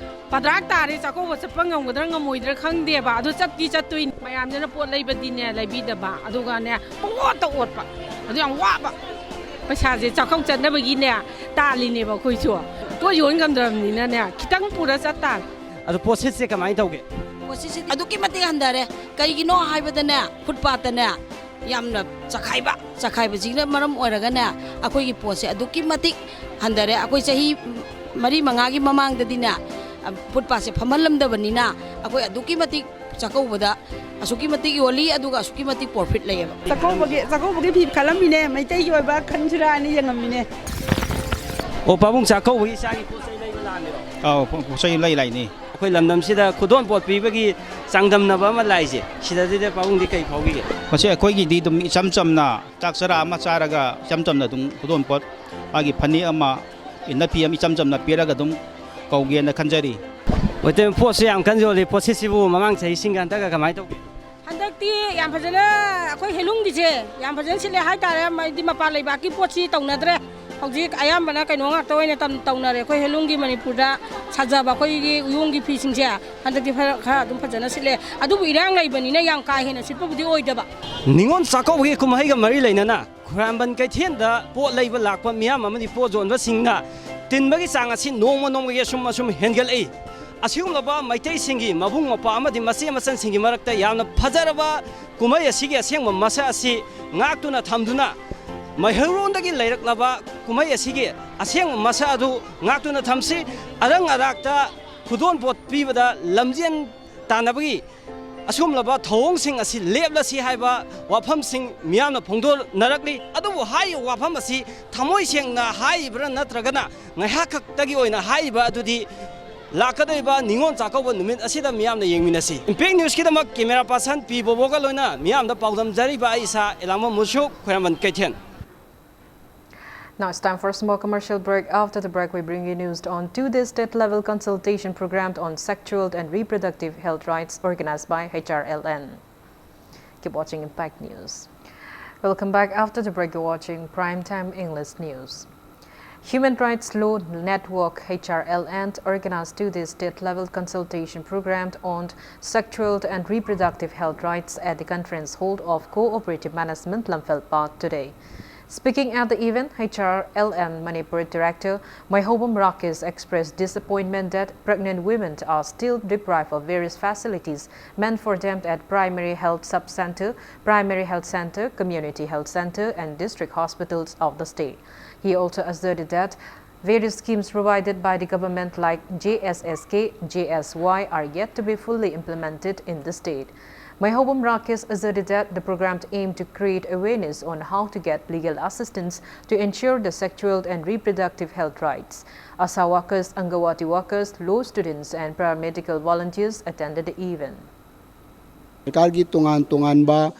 ꯄꯗ꯭ꯔꯥꯛ ꯇꯥꯔꯦ, ꯆꯥꯛꯀꯧꯕ ꯆꯠꯄ ꯉꯝꯒꯗ꯭ꯔꯥ ꯉꯝꯃꯣꯏꯗ꯭ꯔꯥ ꯈꯪꯗꯦꯕ꯫ ꯑꯗꯣ ꯆꯠꯇꯤ ꯆꯠꯇꯣꯏꯅꯤ꯫ ꯃꯌꯥꯝꯁꯤꯅ ꯄꯣꯠ ꯂꯩꯕꯗꯤꯅꯦ, ꯂꯩꯕꯤꯗꯕ, ꯑꯗꯨꯒꯅꯦ, ꯄꯪꯑꯣꯠꯇ ꯑꯣꯠꯄ꯫ ꯑꯗꯨ ꯌꯥꯝ ꯋꯥꯕ꯫ ꯄꯩꯁꯥꯁꯦ ꯆꯥꯛꯀꯧ ꯆꯠꯅꯕꯒꯤꯅꯦ, ꯇꯥꯜꯂꯤꯅꯦꯕ ꯑꯩꯈꯣꯏꯁꯨ꯫ ꯄꯣꯠ ꯌꯣꯟ ꯉꯝꯗ꯭ꯔꯕꯅꯤꯅꯅꯦ, ꯈꯤꯇꯪ ꯄꯨꯔ ꯆꯠꯇꯥꯔꯦ꯫ ꯑꯗꯣ ꯄꯣꯠꯁꯤꯠꯁꯦ ꯀꯃꯥꯏꯅ ꯇꯧꯒꯦ? ꯄꯣꯠꯁꯤꯠꯁꯦ ꯑꯗꯨꯛꯀꯤ ꯃꯇꯤꯛ ꯍꯟꯊꯔꯦ꯫ ꯀꯩꯒꯤꯅꯣ ꯍꯥꯏꯕꯗꯅꯦ, ꯐꯨꯠꯄꯥꯠꯇꯅꯦ, ꯌꯥꯝꯅ ꯆꯈꯥꯏꯕ, ꯆꯈꯥꯏꯕꯁꯤꯅ ꯃꯔꯝ ꯑꯣꯏꯔꯒꯅꯦ, ꯑꯩꯈꯣꯏꯒꯤ ꯄꯣꯠꯁꯦ ꯑꯗꯨꯛꯀꯤ ꯃꯇꯤꯛ ꯍꯟꯊꯔꯦ꯫ ꯑꯩꯈꯣꯏ ꯆꯍꯤ ꯃꯔꯤ ꯃꯉꯥꯒꯤ ꯃꯃꯥꯡꯗꯗꯤꯅꯦ, ꯐꯨꯠꯄꯥꯠꯁꯦ ꯐꯝꯍꯜꯂꯝꯗꯕꯅꯤꯅ, ꯑꯩꯈꯣꯏ ꯑꯗꯨꯛꯀꯤ ꯃꯇꯤꯛ ꯆꯥꯛꯀꯧꯕꯗ ꯑꯁꯨꯛꯀꯤ ꯃꯇꯤꯛ ꯌꯣꯜꯂꯤ, ꯑꯗꯨꯒ ꯑꯁꯨꯛꯀꯤ ꯃꯇꯤꯛ ꯄ꯭ꯔꯣꯐꯤꯠ ꯂꯩꯌꯦꯕ꯫ ꯆꯥꯛꯀꯧꯕꯒꯤ ꯆꯥꯛꯀꯧꯕꯒꯤ ꯐꯤ ꯈꯜꯂꯝꯃꯤꯅꯦ, ꯃꯩꯇꯩꯒꯤ ꯑꯣꯏꯕ ꯈꯟꯁꯤꯔꯥꯅ ꯌꯦꯡꯉꯝꯃꯤꯅꯦ꯫ ꯑꯣ, ꯄꯥꯕꯨꯡ, ꯆꯥꯛꯀꯧꯕꯒꯤ ꯏꯆꯥꯒꯤ ꯄꯣꯠ ꯆꯩ ꯂꯩꯕ ꯂꯥꯛꯑꯝꯃꯤꯔꯣ? ꯑꯥꯎ, ꯄꯣ- ꯄꯣꯠ ꯆꯩ ꯂꯩ ꯂꯥꯛꯏꯅꯤ꯫ ꯑꯩꯈꯣꯏ ꯂꯝꯗꯝꯁꯤꯗ ꯈꯨꯗꯣꯜ ꯄꯣꯠ ꯄꯤꯕꯒꯤ ꯆꯥꯡꯗꯝꯅꯕ ꯑꯃ ꯂꯥꯛꯏꯁꯦ, ꯁꯤꯗꯗꯤ ꯄꯥꯕꯨꯡꯗꯤ ꯀꯩ ꯐꯥꯎꯕꯤꯒꯦ? ꯃꯁꯤ ꯑꯩꯈꯣꯏꯒꯤꯗꯤ ꯑꯗꯨꯝ ꯏꯆꯝ ꯆꯝꯅ ꯆꯥꯛ ꯆꯔꯥ ꯑꯃ ꯆꯥꯔꯒ ꯏꯆꯝ ꯆꯝꯅ ꯑꯗꯨꯝ ꯈꯨꯗꯣꯜ ꯄꯣꯠ, ꯃꯥꯒꯤ ꯐꯅꯦꯛ ꯑꯃ, ꯏꯟꯅꯐꯤ ꯑꯃ ꯏꯆꯝ ꯆꯝꯅ ꯄꯤꯔꯒ ꯑꯗꯨꯝ ꯀꯧꯒꯦꯅ ꯈꯟꯖꯔꯤ꯫ ꯃꯩꯇꯩ ꯄꯣꯠꯁꯨ ꯌꯥꯝ ꯀꯟꯅ ꯌꯣꯜꯂꯤ꯫ ꯄꯣꯠꯁꯤꯠꯁꯤꯕꯨ ꯃꯃꯥꯡ ꯆꯍꯤꯁꯤꯡꯒ ꯍꯟꯗꯛꯀ ꯀꯃꯥꯏꯅ ꯇꯧꯒꯦ? ꯍꯟꯗꯛꯇꯤ ꯌꯥꯝ ꯐꯖꯅ, ꯑꯩꯈꯣꯏ ꯍꯦꯂꯨꯝꯒꯤꯁꯦ ꯌꯥꯝ ꯐꯖꯅ ꯁꯤꯠꯂꯦ ꯍꯥꯏꯇꯥꯔꯦ꯫ ꯍꯥꯏꯗꯤ ꯃꯄꯥꯟ ꯂꯩꯕꯥꯛꯀꯤ ꯄꯣꯠꯁꯤ ꯇꯧꯅꯗ꯭ꯔꯦ꯫ ꯍꯧꯖꯤꯛ ꯑꯌꯥꯝꯕꯅ ꯀꯩꯅꯣ ꯉꯥꯛꯇ ꯑꯣꯏꯅ ꯇꯝ- ꯇꯧꯅꯔꯦ꯫ ꯑꯩꯈꯣꯏ ꯍꯦꯂꯨꯝꯒꯤ ꯃꯅꯤꯄꯨꯔꯗ ꯁꯥꯖꯕ ꯑꯩꯈꯣꯏꯒꯤ ꯎꯌꯣꯡꯒꯤ ꯐꯤꯁꯤꯡꯁꯦ ꯍꯟꯗꯛꯇꯤ ꯈꯔ ꯈꯔ ꯑꯗꯨꯝ ꯐꯖꯅ ꯁꯤꯠꯂꯦ꯫ ꯑꯗꯨꯕꯨ ꯏꯔꯥꯡ ꯂꯩꯕꯅꯤꯅ ꯌꯥꯝ ꯀꯥ ꯍꯦꯟꯅ ꯁꯤꯠꯄꯕꯨꯗꯤ ꯑꯣꯏꯗꯕ꯫ ꯅꯤꯉꯣꯜ ꯆꯥꯛꯀꯧꯕꯒꯤ ꯀꯨꯝꯍꯩꯒ ꯃꯔꯤ ꯂꯩꯅꯅ ꯈ꯭ꯋꯥꯏꯔꯝꯕꯟ ꯀꯩꯊꯦꯜꯗ ꯄꯣꯠ ꯂꯩꯕ ꯂꯥꯛꯄ ꯃꯤꯌꯥꯝ ꯑꯃꯗꯤ ꯄꯣꯠ ꯌꯣꯟꯕꯁꯤꯡꯅ ꯇꯤꯟꯕꯒꯤ ꯆꯥꯡ ꯑꯁꯤ ꯅꯣꯡꯃ ꯅꯣꯡꯃꯒꯤ ꯑꯁꯨꯝ ꯑꯁꯨꯝ ꯍꯦꯟꯒꯠꯂꯛꯏ꯫ ꯑꯁꯤꯒꯨꯝꯂꯕ ꯃꯩꯇꯩꯁꯤꯡꯒꯤ ꯃꯕꯨꯡ ꯃꯧꯄ꯭ꯋꯥ ꯑꯃꯗꯤ ꯃꯆꯦ ꯃꯆꯟꯁꯤꯡꯒꯤ ꯃꯔꯛꯇ ꯌꯥꯝꯅ ꯐꯖꯔꯕ ꯀꯨꯝꯍꯩ ꯑꯁꯤꯒꯤ ꯑꯁꯦꯡꯕ ꯃꯁꯛ ꯑꯁꯤ ꯉꯥꯛꯇꯨꯅ ꯊꯝꯗꯨꯅ, ꯃꯩꯍꯧꯔꯣꯟꯗꯒꯤ ꯂꯩꯔꯛꯂꯕ ꯀꯨꯝꯍꯩ ꯑꯁꯤꯒꯤ ꯑꯁꯦꯡꯕ ꯃꯁꯛ ꯑꯗꯨ ꯉꯥꯛꯇꯨꯅ ꯊꯝꯁꯤ꯫ ꯑꯔꯪ ꯑꯔꯥꯛꯇ ꯈꯨꯗꯣꯜ ꯄꯣꯠ ꯄꯤꯕꯗ ꯂꯝꯖꯦꯟ ꯇꯥꯟꯅꯕꯒꯤ ꯑꯁꯤꯒꯨꯝꯂꯕ ꯊꯧꯑꯣꯡꯁꯤꯡ ꯑꯁꯤ ꯂꯦꯞꯂꯁꯤ ꯍꯥꯏꯕ ꯋꯥꯐꯝꯁꯤꯡ ꯃꯤꯌꯥꯝꯅ ꯐꯣꯡꯗꯣꯛꯅꯔꯛꯂꯤ꯫ ꯑꯗꯨꯕꯨ ꯍꯥꯏꯔꯤꯕ ꯋꯥꯐꯝ ꯑꯁꯤ ꯊꯃꯣꯏ ꯁꯦꯡꯅ ꯍꯥꯏꯔꯤꯕ꯭ꯔꯥ ꯅꯠꯇ꯭ꯔꯒꯅ ꯉꯥꯏꯍꯥꯛ ꯈꯛꯇꯒꯤ ꯑꯣꯏꯅ ꯍꯥꯏꯔꯤꯕ ꯑꯗꯨꯗꯤ ꯂꯥꯛꯀꯗꯧꯔꯤꯕ ꯅꯤꯉꯣꯜ ꯆꯥꯛꯀꯧꯕ ꯅꯨꯃꯤꯠ ꯑꯁꯤꯗ ꯃꯤꯌꯥꯝꯅ ꯌꯦꯡꯃꯤꯟꯅꯁꯤ꯫ ꯏꯝꯄꯦꯛ ꯅ꯭ꯌꯨꯁꯀꯤꯗꯃꯛ ꯀꯦꯃꯦꯔꯥ ꯄꯥꯔꯁꯟ ꯄꯤ ꯕꯣꯕꯣꯒ ꯂꯣꯏꯅ ꯃꯤꯌꯥꯝꯗ ꯄꯥꯎꯗꯝꯖꯔꯤꯕ ꯑꯩ ꯏꯁꯥ ꯑꯦꯂꯥꯡꯕꯝ ꯃꯨꯁꯨꯛ, ꯈ꯭ꯋꯥꯏꯔꯝꯕꯟ ꯀꯩꯊꯦꯜ꯫ Now it's time for a small commercial break. After the break, we bring you news on two-day state-level consultation programmed on sexual and reproductive health rights organized by H R L N. Keep watching Impact News. Welcome back. After the break, you're watching Primetime English News. Human Rights Law Network, H R L N, organized two-day state-level consultation programmed on sexual and reproductive health rights at the conference hall of Cooperative Management Lamphel Park today. Speaking at the event, H R L N Manipur Director Maihobam Rakesh expressed disappointment that pregnant women are still deprived of various facilities meant for them at Primary Health Sub-Center, Primary Health Center, Community Health Center, and district hospitals of the state. He also asserted that Various schemes provided by the government like J S S K, J S Y are yet to be fully implemented in the state. Maihoubam Rakesh asserted that the program aimed to create awareness on how to get legal assistance to ensure the sexual and reproductive health rights. ASHA workers, Anganwadi workers, law students, and paramedical volunteers attended the event. ꯁꯔꯀꯥꯔꯒꯤ ꯇꯣꯉꯥꯟ ꯇꯣꯉꯥꯟꯕ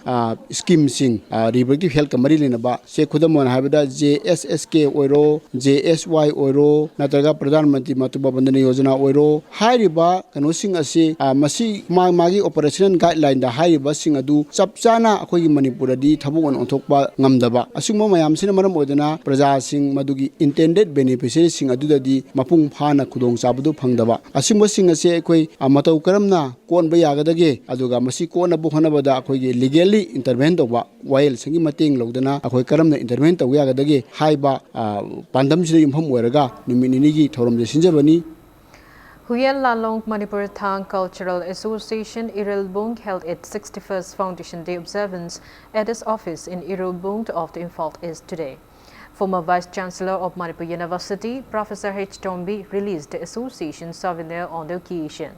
ꯁ꯭ꯀꯤꯝꯁꯤꯡ, ꯔꯤꯄ꯭ꯔꯗꯛꯇꯤꯞ ꯍꯦꯜꯠꯀ ꯃꯔꯤ ꯂꯩꯅꯕ, ꯁꯦ ꯈꯨꯗꯝ ꯑꯣꯏꯅ ꯍꯥꯏꯕꯗ ꯖꯦ ꯑꯦꯁ ꯑꯦꯁ ꯀꯦ ꯑꯣꯏꯔꯣ, ꯖꯦ ꯑꯦꯁ ꯋꯥꯏ ꯑꯣꯏꯔꯣ, ꯅꯠꯇ꯭ꯔꯒ ꯄ꯭ꯔꯙꯥꯟ ꯃꯟꯇ꯭ꯔꯤ ꯃꯥꯇ꯭ꯔꯤ ꯕꯟꯗꯅ ꯌꯣꯖꯅꯥ ꯑꯣꯏꯔꯣ, ꯍꯥꯏꯔꯤꯕ ꯀꯩꯅꯣꯁꯤꯡ ꯑꯁꯤ, ꯃꯁꯤ ꯃꯥ ꯃꯥꯒꯤ ꯑꯣꯄꯔꯦꯁꯅꯦꯜ ꯒꯥꯏꯗꯂꯥꯏꯟꯗ ꯍꯥꯏꯔꯤꯕꯁꯤꯡ ꯑꯗꯨ ꯆꯞ ꯆꯥꯅ ꯑꯩꯈꯣꯏꯒꯤ ꯃꯅꯤꯄꯨꯔꯗꯗꯤ ꯊꯕꯛ ꯑꯣꯏꯅ ꯑꯣꯟꯊꯣꯛꯄ ꯉꯝꯗꯕ, ꯑꯁꯤꯒꯨꯝꯕ ꯃꯌꯥꯝꯁꯤꯅ ꯃꯔꯝ ꯑꯣꯏꯗꯨꯅ ꯄ꯭ꯔꯖꯥꯁꯤꯡ, ꯃꯗꯨꯒꯤ ꯏꯟꯇꯦꯟꯗꯦꯗ ꯕꯦꯅꯤꯐꯤꯁꯔꯤꯁꯤꯡ ꯑꯗꯨꯗꯗꯤ ꯃꯄꯨꯡ ꯐꯥꯅ ꯈꯨꯗꯣꯡꯆꯥꯕꯗꯨ ꯐꯪꯗꯕ, ꯑꯁꯤꯒꯨꯝꯕꯁꯤꯡ ꯑꯁꯤ ꯑꯩꯈꯣꯏ ꯃꯇꯧ ꯀꯔꯝꯅ ꯀꯣꯟꯕ ꯌꯥꯒꯗꯒꯦ, ꯑꯗꯨꯒ ꯃꯁꯤ ꯀꯣꯟꯅꯕ ꯍꯣꯠꯅꯕꯗ ꯑꯩꯈꯣꯏꯒꯤ ꯂꯤꯒꯦꯜꯂꯤ ꯏꯟꯇꯔꯚꯦꯟ ꯇꯧꯕ, ꯋꯥꯌꯦꯜꯁꯪꯒꯤ ꯃꯇꯦꯡ ꯂꯧꯗꯅ ꯑꯩꯈꯣꯏ ꯀꯔꯝꯅ ꯏꯟꯇꯔꯚꯦꯟ ꯇꯧꯕ ꯌꯥꯒꯗꯒꯦ ꯍꯥꯏꯕ, ꯑ, ꯄꯥꯟꯗꯝꯁꯤꯗ ꯌꯨꯝꯐꯝ ꯑꯣꯏꯔꯒ ꯅꯨꯃꯤꯠ ꯅꯤꯅꯤꯒꯤ ꯊꯧꯔꯝꯁꯦ ꯁꯤꯟꯖꯕꯅꯤ꯫ Huyen Lhalong Manipur Thang Cultural Association, Irelbung, held its sixty-first Foundation Day observance at its office in Irelbung of the Imphal East today. Former Vice Chancellor of Manipur University, Professor H Tongbi, released the association souvenir on the occasion.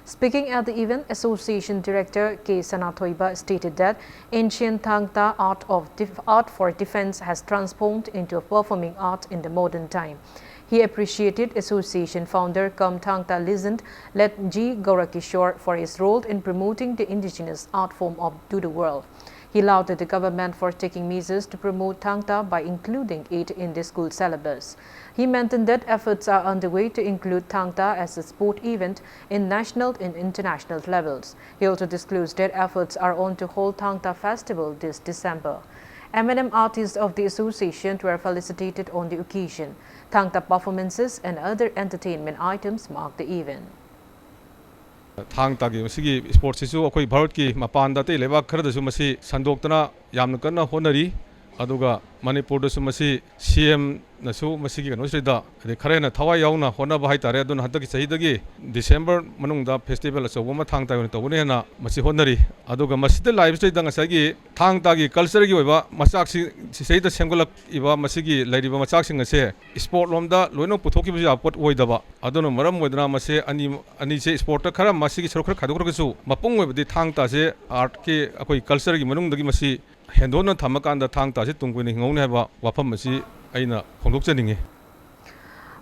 Speaking at the event, Association Director K Sanathoiba stated that ancient Thangta art of def- art for defense has transformed into a performing art in the modern time. He appreciated Association founder cum Thangta legend Let G Gaurakishore for his role in promoting the indigenous art form of, to the world. He lauded the government for taking measures to promote Thangta by including it in the school syllabus. He maintained that efforts are underway to include Thangta as a sport event in national and international levels. He also disclosed that efforts are on to hold Thangta Festival this December. M and M artists of the association were felicitated on the occasion. Thangta performances and other entertainment items marked the event. ꯊꯥꯡ ꯇꯥꯒꯤ ꯃꯁꯤꯒꯤ ꯏꯁꯄꯣꯔꯠꯁꯤꯁꯨ ꯑꯩꯈꯣꯏ ꯚꯥꯔꯠꯀꯤ ꯃꯄꯥꯟꯗ ꯑꯇꯩ ꯂꯩꯕꯥꯛ ꯈꯔꯗꯁꯨ ꯃꯁꯤ ꯁꯟꯗꯣꯛꯇꯅ ꯌꯥꯝꯅ ꯀꯟꯅ ꯍꯣꯠꯅꯔꯤ꯫ ꯑꯗꯨꯒ ꯃꯅꯤꯄꯨꯔꯗꯁꯨ ꯃꯁꯤ ꯁꯤ ꯑꯦꯝꯅꯁꯨ ꯃꯁꯤꯒꯤ ꯀꯩꯅꯣꯁꯤꯗ ꯍꯥꯏꯗꯤ ꯈꯔ ꯍꯦꯟꯅ ꯊꯋꯥꯏ ꯌꯥꯎꯅ ꯍꯣꯠꯅꯕ ꯍꯥꯏꯇꯥꯔꯦ꯫ ꯑꯗꯨꯅ ꯍꯟꯗꯛꯀꯤ ꯆꯍꯤꯗꯒꯤ ꯗꯤꯁꯦꯝꯕꯔ ꯃꯅꯨꯡꯗ ꯐꯦꯁꯇꯤꯚꯦꯜ ꯑꯆꯧꯕ ꯑꯃ ꯊꯥꯡ ꯇꯥ ꯑꯣꯏꯅ ꯇꯧꯒꯅꯤ ꯍꯥꯏꯅ ꯃꯁꯤ ꯍꯣꯠꯅꯔꯤ꯫ ꯑꯗꯨꯒ ꯃꯁꯤꯗ ꯂꯥꯛꯏꯕꯁꯤꯗꯩꯗ ꯉꯁꯥꯏꯒꯤ ꯊꯥꯡ ꯇꯥꯒꯤ ꯀꯜꯆꯔꯒꯤ ꯑꯣꯏꯕ ꯃꯆꯥꯛꯁꯤ ꯁꯤꯗꯩꯗ ꯁꯦꯝꯒꯠꯂꯛꯏꯕ ꯃꯁꯤꯒꯤ ꯂꯩꯔꯤꯕ ꯃꯆꯥꯛꯁꯤꯡ ꯑꯁꯦ ꯏꯁꯄꯣꯔꯠ ꯂꯣꯝꯗ ꯂꯣꯏꯅ ꯄꯨꯊꯣꯛꯈꯤꯕꯁꯨ ꯌꯥꯕ ꯄꯣꯠ ꯑꯣꯏꯗꯕ꯫ ꯑꯗꯨꯅ ꯃꯔꯝ ꯑꯣꯏꯗꯅ ꯃꯁꯦ ꯑꯅꯤ, ꯑꯅꯤꯁꯦ ꯏꯁꯄꯣꯔꯠꯇ ꯈꯔ ꯃꯁꯤꯒꯤ ꯁꯔꯨꯛ ꯈꯔ ꯈꯥꯏꯗꯣꯛꯈ꯭ꯔꯒꯁꯨ ꯃꯄꯨꯡ ꯑꯣꯏꯕꯗꯤ ꯊꯥꯡ ꯇꯥꯁꯦ ꯑꯥꯔꯠꯀꯤ ꯑꯩꯈꯣꯏ ꯀꯜꯆꯔꯒꯤ ꯃꯅꯨꯡꯗꯒꯤ ꯃꯁꯤ ꯍꯦꯟꯗꯣꯛꯅ ꯊꯝꯃꯀꯥꯟꯗ ꯊꯥꯡ ꯇꯥꯁꯦ ꯇꯨꯡ ꯀꯣꯏꯅ ꯍꯤꯡꯍꯧꯅꯤ ꯍꯥꯏꯕ ꯋꯥꯐꯝ ꯑꯁꯤ ꯑꯩꯅ ꯐꯣꯡꯗꯣꯛꯆꯅꯤꯡꯉꯤ꯫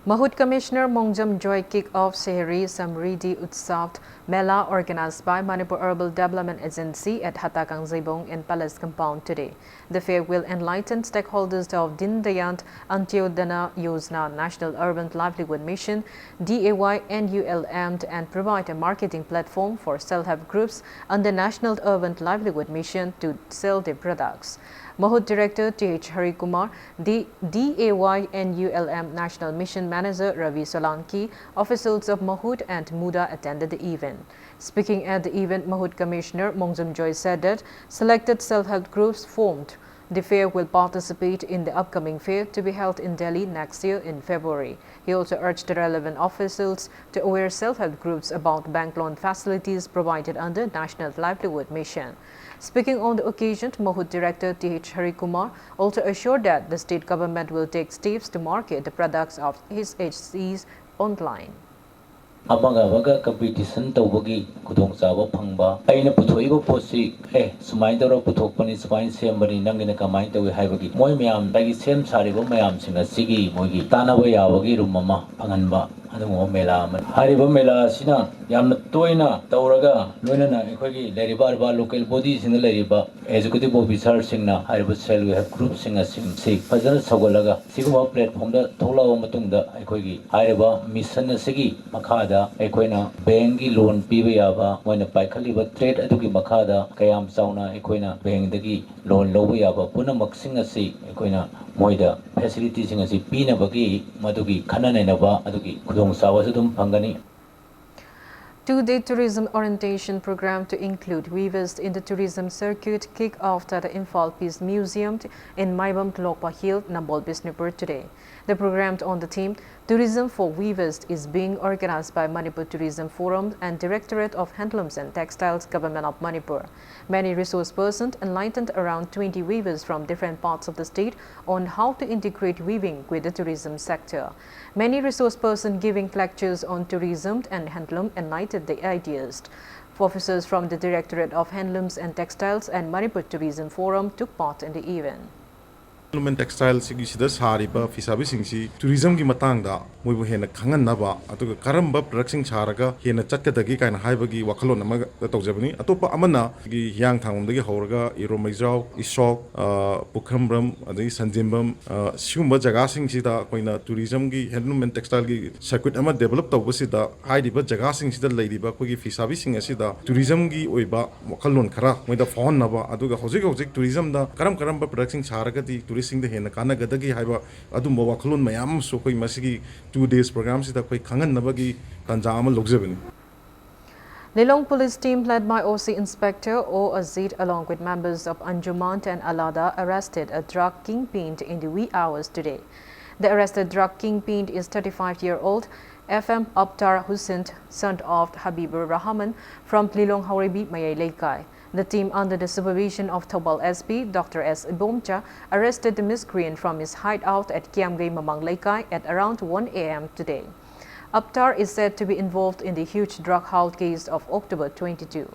Mahut Commissioner Mongjam Joy kick off Shehri Samriddhi Utsav Mela organized by Manipur Urban Development Agency at Hatta Kangjeibong in Palace Compound today. The fair will enlighten stakeholders of Deen Dayal Antyodaya Yojana, National Urban Livelihood Mission, D A Y N U L M, and provide a marketing platform for self-help groups under National Urban Livelihood Mission to sell their products. Mahut Director T H Hari Kumar, D- DAYNULM National Mission Manager Ravi Solanki, officials of Mahut and MUDA attended the event. Speaking at the event, Mahut Commissioner Mongjam Joy said that selected self-help groups formed the fair will participate in the upcoming fair to be held in Delhi next year in February. He also urged the relevant officials to aware self-help groups about bank loan facilities provided under National Livelihood Mission. Speaking on the occasion, Mahut Director T H Hari Kumar also assured that the state government will take steps to market the products of H H Cs online. ꯑꯃꯒ ꯑꯃꯒ ꯀꯝꯄꯤꯇꯤꯁꯟ ꯇꯧꯕꯒꯤ ꯈꯨꯗꯣꯡꯆꯥꯕ ꯐꯪꯕ, ꯑꯩꯅ ꯄꯨꯊꯣꯛꯏꯕ ꯄꯣꯠꯁꯤ ꯑꯦ ꯁꯨꯃꯥꯏꯅ ꯇꯧꯔꯒ ꯄꯨꯊꯣꯛꯄꯅꯤ, ꯁꯨꯃꯥꯏꯅ ꯁꯦꯝꯕꯅꯤ, ꯅꯪꯒꯤꯅ ꯀꯃꯥꯏꯅ ꯇꯧꯏ ꯍꯥꯏꯕꯒꯤ ꯃꯣꯏ ꯃꯌꯥꯝꯗꯒꯤ ꯁꯦꯝ ꯁꯥꯔꯤꯕ ꯃꯌꯥꯝꯁꯤꯡ ꯑꯁꯤꯒꯤ ꯃꯣꯏꯒꯤ ꯇꯥꯟꯅꯕ ꯌꯥꯕꯒꯤ ꯔꯨꯝ ꯑꯃ ꯐꯪꯍꯟꯕ ꯑꯗꯨꯒꯨꯝꯕ ꯃꯦꯂꯥ ꯑꯃꯅꯤ꯫ ꯍꯥꯏꯔꯤꯕ ꯃꯦꯂꯥ ꯑꯁꯤꯅ ꯌꯥꯝꯅ ꯇꯣꯏꯅ ꯇꯧꯔꯒ ꯂꯣꯏꯅꯅ ꯑꯩꯈꯣꯏꯒꯤ ꯂꯩꯔꯤꯕ ꯑꯔꯕꯥꯟ ꯂꯣꯀꯦꯜ ꯕꯣꯗꯤꯁꯤꯡꯗ ꯂꯩꯔꯤꯕ ꯑꯦꯖꯨꯀꯦꯇꯤꯚ ꯑꯣꯐꯤꯁꯥꯔꯁꯤꯡꯅ ꯍꯥꯏꯔꯤꯕ ꯁꯦꯜꯐ ꯍꯦꯜꯞ ꯒ꯭ꯔꯨꯞꯁꯤꯡ ꯑꯁꯤ ꯐꯖꯅ ꯁꯧꯒꯠꯂꯒ ꯁꯤꯒꯨꯝꯕ ꯄ꯭ꯂꯦꯠꯐꯣꯝꯗ ꯊꯣꯛꯂꯛꯑꯕ ꯃꯇꯨꯡꯗ ꯑꯩꯈꯣꯏꯒꯤ ꯍꯥꯏꯔꯤꯕ ꯃꯤꯁꯟ ꯑꯁꯤꯒꯤ ꯃꯈꯥꯗ ꯑꯩꯈꯣꯏꯅ ꯕꯦꯡꯒꯤ ꯂꯣꯟ ꯄꯤꯕ ꯌꯥꯕ, ꯃꯣꯏꯅ ꯄꯥꯏꯈꯠꯂꯤꯕ ꯇ꯭ꯔꯦꯠ ꯑꯗꯨꯒꯤ ꯃꯈꯥꯗ ꯀꯌꯥꯝ ꯆꯥꯎꯅ ꯑꯩꯈꯣꯏꯅ ꯕꯦꯡꯗꯒꯤ ꯂꯣꯟ ꯂꯧꯕ ꯌꯥꯕ ꯄꯨꯝꯅꯃꯛꯁꯤꯡ ꯑꯁꯤ ꯑꯩꯈꯣꯏꯅ ꯃꯣꯏꯗ ꯐꯦꯁꯤꯂꯤꯇꯤꯁꯤꯡ ꯑꯁꯤ ꯄꯤꯅꯕꯒꯤ ꯃꯗꯨꯒꯤ ꯈꯟꯅ ꯅꯩꯅꯕ ꯑꯗꯨꯒꯤ ꯈꯨꯗꯣꯡꯆꯥꯕꯁꯨ ꯑꯗꯨꯝ ꯐꯪꯒꯅꯤ꯫ Two-day tourism orientation program to include weavers in the tourism circuit kick off at the Imphal Peace Museum in Maibam Tulokpa Hill, Nambol Bishnupur today. The program on the theme Tourism for Weavers is being organized by Manipur Tourism Forum and Directorate of Handlooms and Textiles, Government of Manipur. Many resource persons enlightened around twenty weavers from different parts of the state on how to integrate weaving with the tourism sector. Many resource persons giving lectures on tourism and handloom enlightened the ideas. Officers from the Directorate of Handlooms and Textiles and Manipur Tourism Forum took part in the event. Handloom and Textile ꯁꯤꯒꯤꯁꯤꯗ ꯁꯥꯔꯤꯕ ꯐꯤꯁꯥꯕꯤꯁꯤꯡꯁꯤ ꯇꯨꯔꯤꯖꯝꯒꯤ ꯃꯇꯥꯡꯗ ꯃꯣꯏꯕꯨ ꯍꯦꯟꯅ ꯈꯪꯍꯟꯅꯕ, ꯑꯗꯨꯒ ꯀꯔꯝꯕ ꯄ꯭ꯔꯗꯛꯁꯤꯡ ꯁꯥꯔꯒ ꯍꯦꯟꯅ ꯆꯠꯀꯗꯒꯦ ꯀꯥꯏꯅ ꯍꯥꯏꯕꯒꯤ ꯋꯥꯈꯜꯂꯣꯟ ꯑꯃ ꯇꯧꯖꯕꯅꯤ꯫ ꯑꯇꯣꯞꯄ ꯑꯃꯅ ꯑꯩꯈꯣꯏꯒꯤ ꯍꯤꯌꯥꯡꯊꯥꯡꯂꯣꯝꯗꯒꯤ ꯍꯧꯔꯒ ꯏꯔꯣꯃꯩꯖꯥꯎ, ꯏꯁꯣꯛ, ꯑ, ꯄꯨꯈ꯭ꯔꯝꯕ꯭ꯔꯝ, ꯑꯗꯒꯤ ꯁꯟꯖꯦꯝꯕꯝ, ꯑ, ꯁꯤꯒꯨꯝꯕ ꯖꯒꯥꯁꯤꯡꯁꯤꯗ ꯑꯩꯈꯣꯏꯅ ꯇꯨꯔꯤꯖꯝꯒꯤ, ꯍꯦꯟꯂꯨꯝ ꯑꯦꯟ ꯇꯦꯛꯁꯇꯥꯏꯜꯒꯤ ꯁꯔꯀ꯭ꯌꯨꯠ ꯑꯃ ꯗꯦꯕꯂꯞ ꯇꯧꯕꯁꯤꯗ ꯍꯥꯏꯔꯤꯕ ꯖꯒꯥꯁꯤꯡꯁꯤꯗ ꯂꯩꯔꯤꯕ ꯑꯩꯈꯣꯏꯒꯤ ꯐꯤꯁꯥꯕꯤꯁꯤꯡ ꯑꯁꯤꯗ ꯇꯨꯔꯤꯖꯝꯒꯤ ꯑꯣꯏꯕ ꯋꯥꯈꯜꯂꯣꯟ ꯈꯔ ꯃꯣꯏꯗ ꯐꯥꯎꯍꯟꯅꯕ, ꯑꯗꯨꯒ ꯍꯧꯖꯤꯛ ꯍꯧꯖꯤꯛ ꯇꯨꯔꯤꯖꯝꯗ ꯀꯔꯝ ꯀꯔꯝꯕ ꯄ꯭ꯔꯗꯛꯁꯤꯡ ꯁꯥꯔꯒꯗꯤ ꯇꯨꯔꯤꯁꯁꯤꯡꯗ ꯍꯦꯟꯅ ꯀꯥꯟꯅꯒꯗꯒꯦ ꯍꯥꯏꯕ ꯑꯗꯨꯝꯕ ꯋꯥꯈꯜꯂꯣꯟ ꯃꯌꯥꯝ ꯑꯃꯁꯨ ꯑꯩꯈꯣꯏ ꯃꯁꯤꯒꯤ two days programꯁꯤꯗ ꯑꯩꯈꯣꯏ ꯈꯪꯍꯟꯅꯕꯒꯤ ꯇꯥꯟꯖꯥ ꯑꯃ ꯂꯧꯖꯕꯅꯤ꯫ Lilong Police team led by O C Inspector O Ajit along with members of Anjuman and Alada arrested a drug kingpin in the wee hours today. The arrested drug kingpin is thirty-five-year-old F M Abtar Hussain, son of Habibur Rahman from Lilong Haorebi Mayai Leikai. The team under the supervision of Thoubal S P Doctor S Ibomcha arrested the miscreant from his hideout at Kiamgei Mamang Leikai at around one A M today. Abtar is said to be involved in the huge drug house case of October twenty-two.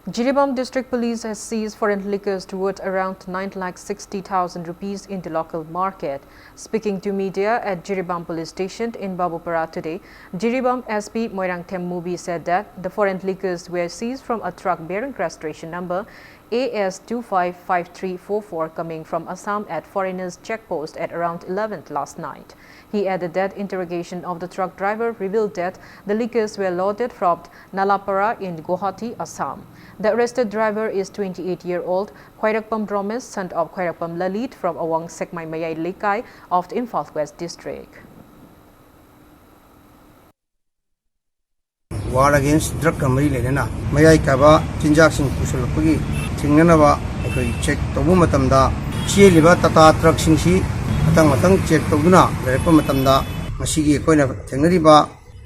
Jiribam District Police has seized foreign liquors worth around nine lakh sixty thousand rupees in the local market. Speaking to media at Jiribam Police Station in Babupara today, Jiribam S P Moirangthem Mubi said that the foreign liquors were seized from a truck bearing registration number A S two five five three four four coming from Assam at foreigners check post at around eleven last night. He added that interrogation of the truck driver revealed that the liquors were loaded from Nalapara in Guwahati, Assam. The arrested driver is twenty-eight-year-old Khwairakpam Romesh, son of Khwairakpam Lalit from Awang Sekmai Mayai Leikai of the Imphal West district. War against drugꯀ ꯃꯔꯤ ꯂꯩꯅꯅ ꯃꯌꯥꯏ ꯀꯥꯕ ꯆꯤꯟꯖꯥꯛꯁꯤꯡ ꯄꯨꯁꯜꯂꯛꯄꯒꯤ ꯊꯤꯡꯅꯅꯕ ꯑꯩꯈꯣꯏ ꯆꯦꯛ ꯇꯧꯕ ꯃꯇꯝꯗ ꯆꯦꯜꯂꯤꯕ ꯇꯥꯇꯥ ꯇ꯭ꯔꯛꯁꯤꯡꯁꯤ ꯃꯊꯪ ꯃꯊꯪ ꯆꯦꯛ ꯇꯧꯗꯨꯅ ꯂꯩꯔꯛꯄ ꯃꯇꯝꯗ ꯉꯁꯤꯒꯤ ꯑꯩꯈꯣꯏꯅ ꯊꯦꯡꯅꯔꯤꯕ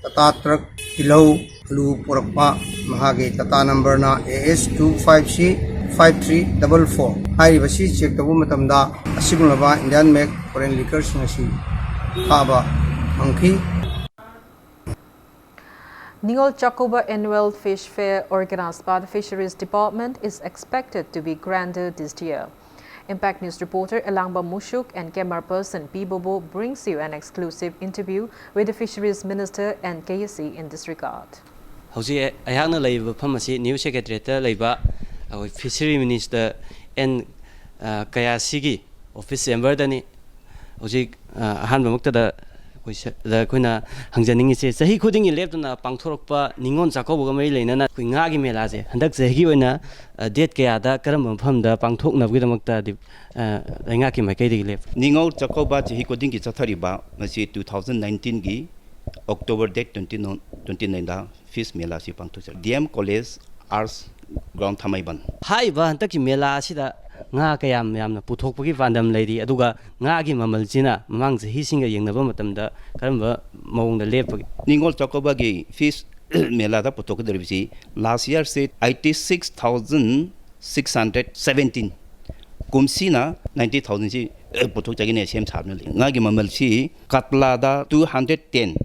ꯇꯥꯇꯥ ꯇ꯭ꯔꯛ ꯇꯤꯜꯍꯧ ꯑꯂꯨ ꯄꯨꯔꯛꯄ ꯃꯍꯥꯛꯀꯤ ꯇꯥꯇꯥ ꯅꯝꯕꯔꯅ A S two five C five three double four ꯍꯥꯏꯔꯤꯕꯁꯤ ꯆꯦꯛ ꯇꯧꯕ ꯃꯇꯝꯗ ꯑꯁꯤꯒꯨꯝꯂꯕ Indian made foreign liquorꯁꯤꯡ ꯑꯁꯤ ꯐꯥꯕ ꯐꯪꯈꯤ꯫ Ningol Chakouba Annual Fish Fair organized by the Fisheries Department is expected to be grander this year. Impact News reporter Elangba Mushuk and camera person P Bobo brings you an exclusive interview with the Fisheries Minister N Kayasi in this regard. ꯍꯧꯖꯤꯛ ꯑꯩꯍꯥꯛꯅ ꯂꯩꯔꯤꯕ ꯃꯐꯝ ꯑꯁꯤ ꯅ꯭ꯌꯨ ꯁꯦꯀ꯭ꯔꯦꯇꯔꯤꯌꯦꯠꯇ ꯂꯩꯕ ꯑꯩꯈꯣꯏ ꯐꯤꯁꯔꯤ ꯃꯤꯅꯤꯁꯇꯔ ꯑꯦꯟ ꯀꯌꯥꯁꯤꯒꯤ ꯑꯣꯐꯤꯁ ꯆꯦꯝꯕꯔꯗꯅꯤ꯫ ꯍꯧꯖꯤꯛ ꯑ, ꯑꯍꯥꯟꯕꯃꯛꯇꯗ ꯑꯩꯈꯣꯏ ꯁ-, ꯗ ꯑꯩꯈꯣꯏꯅ ꯍꯪꯖꯅꯤꯡꯉꯤꯁꯦ, ꯆꯍꯤ ꯈꯨꯗꯤꯡꯒꯤ ꯂꯦꯞꯇꯅ ꯄꯥꯡꯊꯣꯔꯛꯄ ꯅꯤꯉꯣꯜ ꯆꯥꯛꯀꯧꯕꯒ ꯃꯔꯤ ꯂꯩꯅꯅ ꯑꯩꯈꯣꯏ ꯉꯥꯒꯤ ꯃꯦꯂꯥꯁꯦ ꯍꯟꯗꯛ ꯆꯍꯤꯒꯤ ꯑꯣꯏꯅ, ꯑ, ꯗꯦꯠ ꯀꯌꯥꯗ ꯀꯔꯝꯕ ꯃꯐꯝꯗ ꯄꯥꯡꯊꯣꯛꯅꯕꯒꯤꯗꯃꯛꯇꯗꯤ, ꯑ, ꯂꯩꯉꯥꯛꯀꯤ ꯃꯥꯏꯀꯩꯗꯒꯤ ꯂꯦꯞꯄꯤ? ꯅꯤꯉꯣꯜ ꯆꯥꯛꯀꯧꯕ ꯆꯍꯤ ꯈꯨꯗꯤꯡꯒꯤ ꯆꯠꯊꯔꯤꯕ ꯃꯁꯤ two thousand nineteenꯒꯤ October date twenty, twenty nineꯗ ꯐꯤꯁ ꯃꯦꯂꯥꯁꯤ ꯄꯥꯡꯊꯣꯛꯆꯔꯤ꯫ D M College Arts Ground ꯊꯥꯡꯃꯩꯕꯟ꯫ ꯍꯥꯏꯔꯤꯕ ꯍꯟꯗꯛꯀꯤ ꯃꯦꯂꯥ ꯑꯁꯤꯗ ꯉꯥ ꯀꯌꯥꯝ ꯌꯥꯝꯅ ꯄꯨꯊꯣꯛꯄꯒꯤ ꯄꯥꯟꯗꯝ ꯂꯩꯔꯤ, ꯑꯗꯨꯒ ꯉꯥꯒꯤ ꯃꯃꯜꯁꯤꯅ ꯃꯃꯥꯡ ꯆꯍꯤꯁꯤꯡꯒ ꯌꯦꯡꯅꯕ ꯃꯇꯝꯗ ꯀꯔꯝꯕ ꯃꯑꯣꯡꯗ ꯂꯦꯞꯄꯒꯦ? ꯅꯤꯉꯣꯜ ꯆꯥꯛꯀꯧꯕꯒꯤ ꯐꯤꯁ ꯃꯦꯂꯥꯗ ꯄꯨꯊꯣꯛꯀꯗꯧꯔꯤꯕꯁꯤ last yearꯁꯦ eighty six thousand six hundred seventeen, ꯀꯨꯝꯁꯤꯅ ninety thousandꯁꯤ ꯄꯨꯊꯣꯛꯆꯒꯅꯤ ꯁꯦꯝ ꯁꯥꯗꯨꯅ ꯂꯩ꯫ ꯉꯥꯒꯤ ꯃꯃꯜꯁꯤ ꯀꯇꯂꯥꯗ two hundred ten,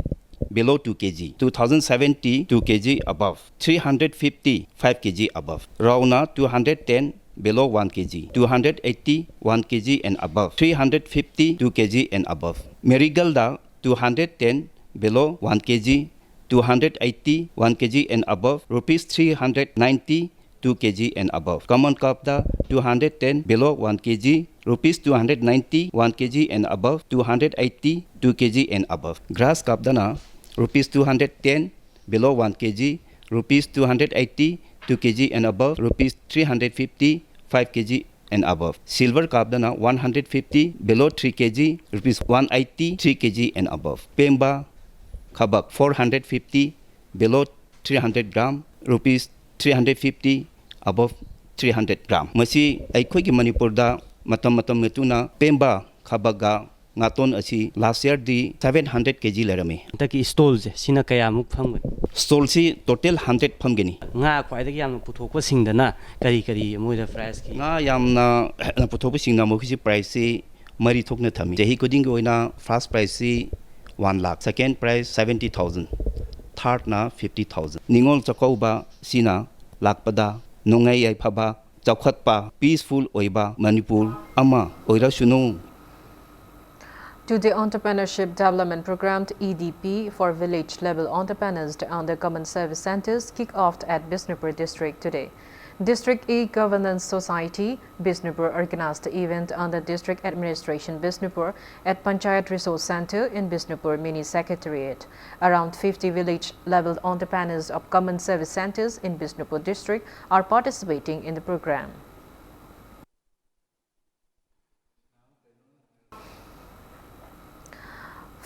below two K G, two thousand seventy, two K G above, three hundred fifty, five K G above. ꯔꯧꯅ two hundred ten, below one K G, two hundred eighty, one K G and above, three hundred fifty, two K G and above. Marigoldꯗ two hundred ten, below one K G, two hundred eighty, one K G and above, rupees three hundred ninety, two kg and above. Common carp da two hundred ten below one kg, rupees two hundred ninety one kg and above, two hundred eighty two kg and above. Grass carp dana rupees two hundred ten below one kg, rupees two hundred eighty two kg and above, rupees three hundred fifty five kg and above. Silver carp dana one hundred fifty below three kg, rupees one eighty three kg and above. Pemba khabak four hundred fifty below three hundred gram, rupees three hundred fifty above three hundred gram. ꯃꯁꯤ ꯑꯩꯈꯣꯏꯒꯤ ꯃꯅꯤꯄꯨꯔꯗ ꯃꯇꯝ ꯃꯇꯝ ꯃꯇꯨꯡꯅ ꯄꯦꯝꯕ ꯈꯥꯕꯛꯒ ꯉꯥꯇꯣꯟ ꯑꯁꯤ last year ꯗꯤ seven hundred kg ꯂꯩꯔꯝꯃꯤ꯫ ꯍꯟꯗꯛꯀꯤ stall ꯁꯦ ꯁꯤꯅ ꯀꯌꯥꯃꯨꯛ ꯐꯝꯒꯅꯤ? Stall ꯁꯤ total hundred ꯐꯝꯒꯅꯤ꯫ ꯉꯥ ꯈ꯭ꯋꯥꯏꯗꯒꯤ ꯌꯥꯝꯅ ꯄꯨꯊꯣꯛꯄꯁꯤꯡꯗꯅ ꯀꯔꯤ ꯀꯔꯤ ꯃꯣꯏꯗ prize ꯀꯤ? ꯉꯥ ꯌꯥꯝꯅ ꯍꯦꯟꯅ ꯄꯨꯊꯣꯛꯄꯁꯤꯡꯅ ꯃꯈꯣꯏꯁꯤ prize ꯁꯤ ꯃꯔꯤ ꯊꯣꯛꯅ ꯊꯝꯃꯤ꯫ ꯆꯍꯤ ꯈꯨꯗꯤꯡꯒꯤ ꯑꯣꯏꯅ first prize ꯁꯤ one lakh, second prize seventy thousand, third ꯅ fifty thousand꯫ ꯅꯤꯉꯣꯜ ꯆꯥꯛꯀꯧꯕ ꯁꯤꯅ ꯂꯥꯛꯄꯗ ꯅꯨꯡꯉꯥꯏ ꯌꯥꯏꯐꯕ, ꯆꯥꯎꯈꯠꯄ, peaceful ꯑꯣꯏꯕ ꯃꯅꯤꯄꯨꯔ ꯑꯃ ꯑꯣꯏꯔꯁꯅꯨ꯫ Today, Entrepreneurship Development Programme, E D P, for village level entrepreneurs under Common Service Centres kick off at Bishnupur district today. District E-Governance Society, Bishnupur, organized the event under District Administration Bishnupur at Panchayat Resource Centre in Bishnupur Mini Secretariat. Around fifty village level entrepreneurs of Common Service Centres in Bishnupur district are participating in the programme.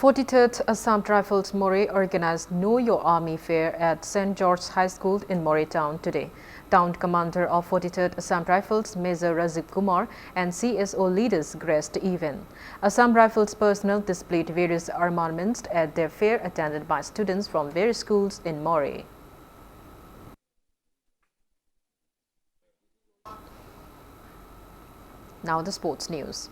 Forty-third Assam Rifles Moreh organized Know Your Army Fair at Saint George High School in Moreh town today. Town commander of forty-third Assam Rifles, Major Rajiv Kumar, and C S O leaders graced the event. Assam Rifles personnel displayed various armaments at their fair, attended by students from various schools in Moreh. Now the sports news.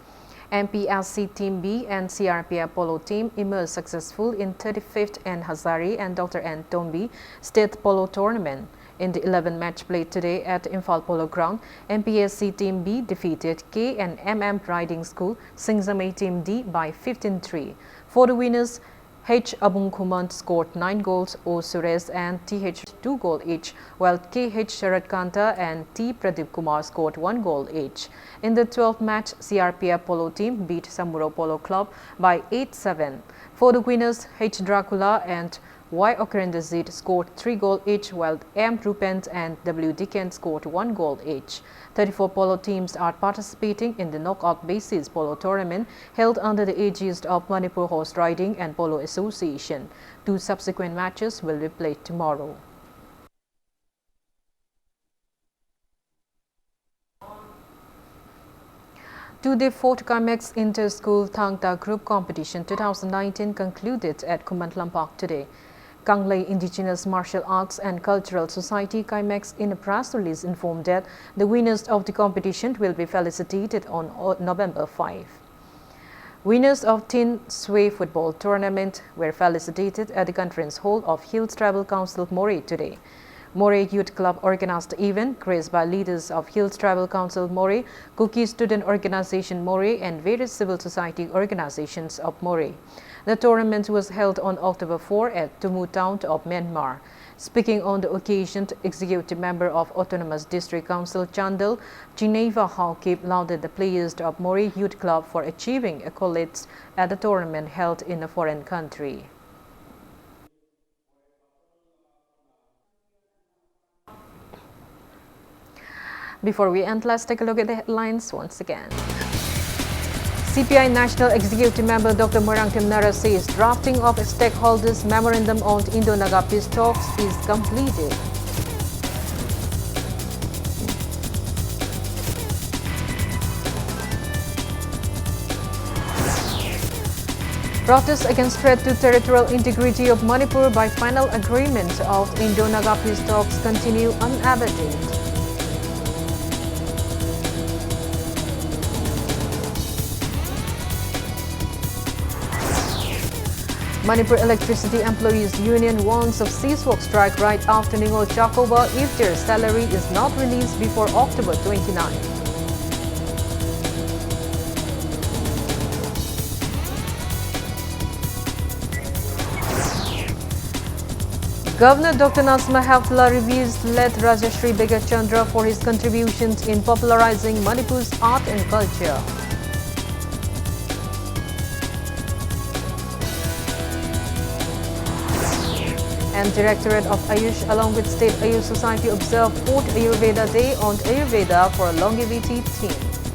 M P S C Team B and C R P F Polo Team emerged successful in thirty-fifth N Hazare and Doctor N Tombi State Polo Tournament. In the eleventh match played today at Imphal Polo Ground, M P S C Team B defeated K and M M Riding School Singjamei Team D by fifteen three. For the winners, H Abungkhuman scored nine goals, O Suresh and Th two goal each, while Kh Sharatkanta and T Pradeep Kumar scored one goal each. In the twelfth match, C R P F polo team beat Samuro Polo Club by eight seven. For the winners, H Dracula and Y Okrendazit scored three goal each, while M Rupent and W Dickens scored one goal each. Thirty-four polo teams are participating in the knockout basis polo tournament held under the aegis of Manipur Horse Riding and Polo Association. Two subsequent matches will be played tomorrow. Two-day fourth Kimex Inter-School Thangta Group Competition two thousand nineteen concluded at Khuman Lampak today. Kanglei Indigenous Martial Arts and Cultural Society, Kimex, in a press release informed that the winners of the competition will be felicitated on O-, November five. Winners of Tin Sui Football Tournament were felicitated at the conference hall of Hills Tribal Council Moreh today. Moreh Youth Club organized the event, graced by leaders of Hills Tribal Council Moreh, Kuki Student Organization Moreh, and various civil society organizations of Moreh. The tournament was held on October four at Tumu town of Myanmar. Speaking on the occasion, Executive Member of Autonomous District Council Chandel, Geneva Haokip, lauded the players of Moreh Youth Club for achieving accolades at the tournament held in a foreign country. Before we end, let's take a look at the headlines once again. C P I National Executive Member Doctor Moirangthem Narat says drafting of a stakeholders memorandum on Indo-Naga peace talks is completed. Protests against threat to territorial integrity of Manipur by final agreement of Indo-Naga peace talks continue unabated. Manipur Electricity Employees Union warns of cease work strike right after Ningol Chakouba if their salary is not released before October twenty-ninth. Governor Doctor Nasima Heftala reveres late Rajashri Begachandra for his contributions in popularizing Manipur's art and culture. And Directorate of Ayush along with State Ayush Society observe fourth Ayurveda Day on Ayurveda for Longevity theme.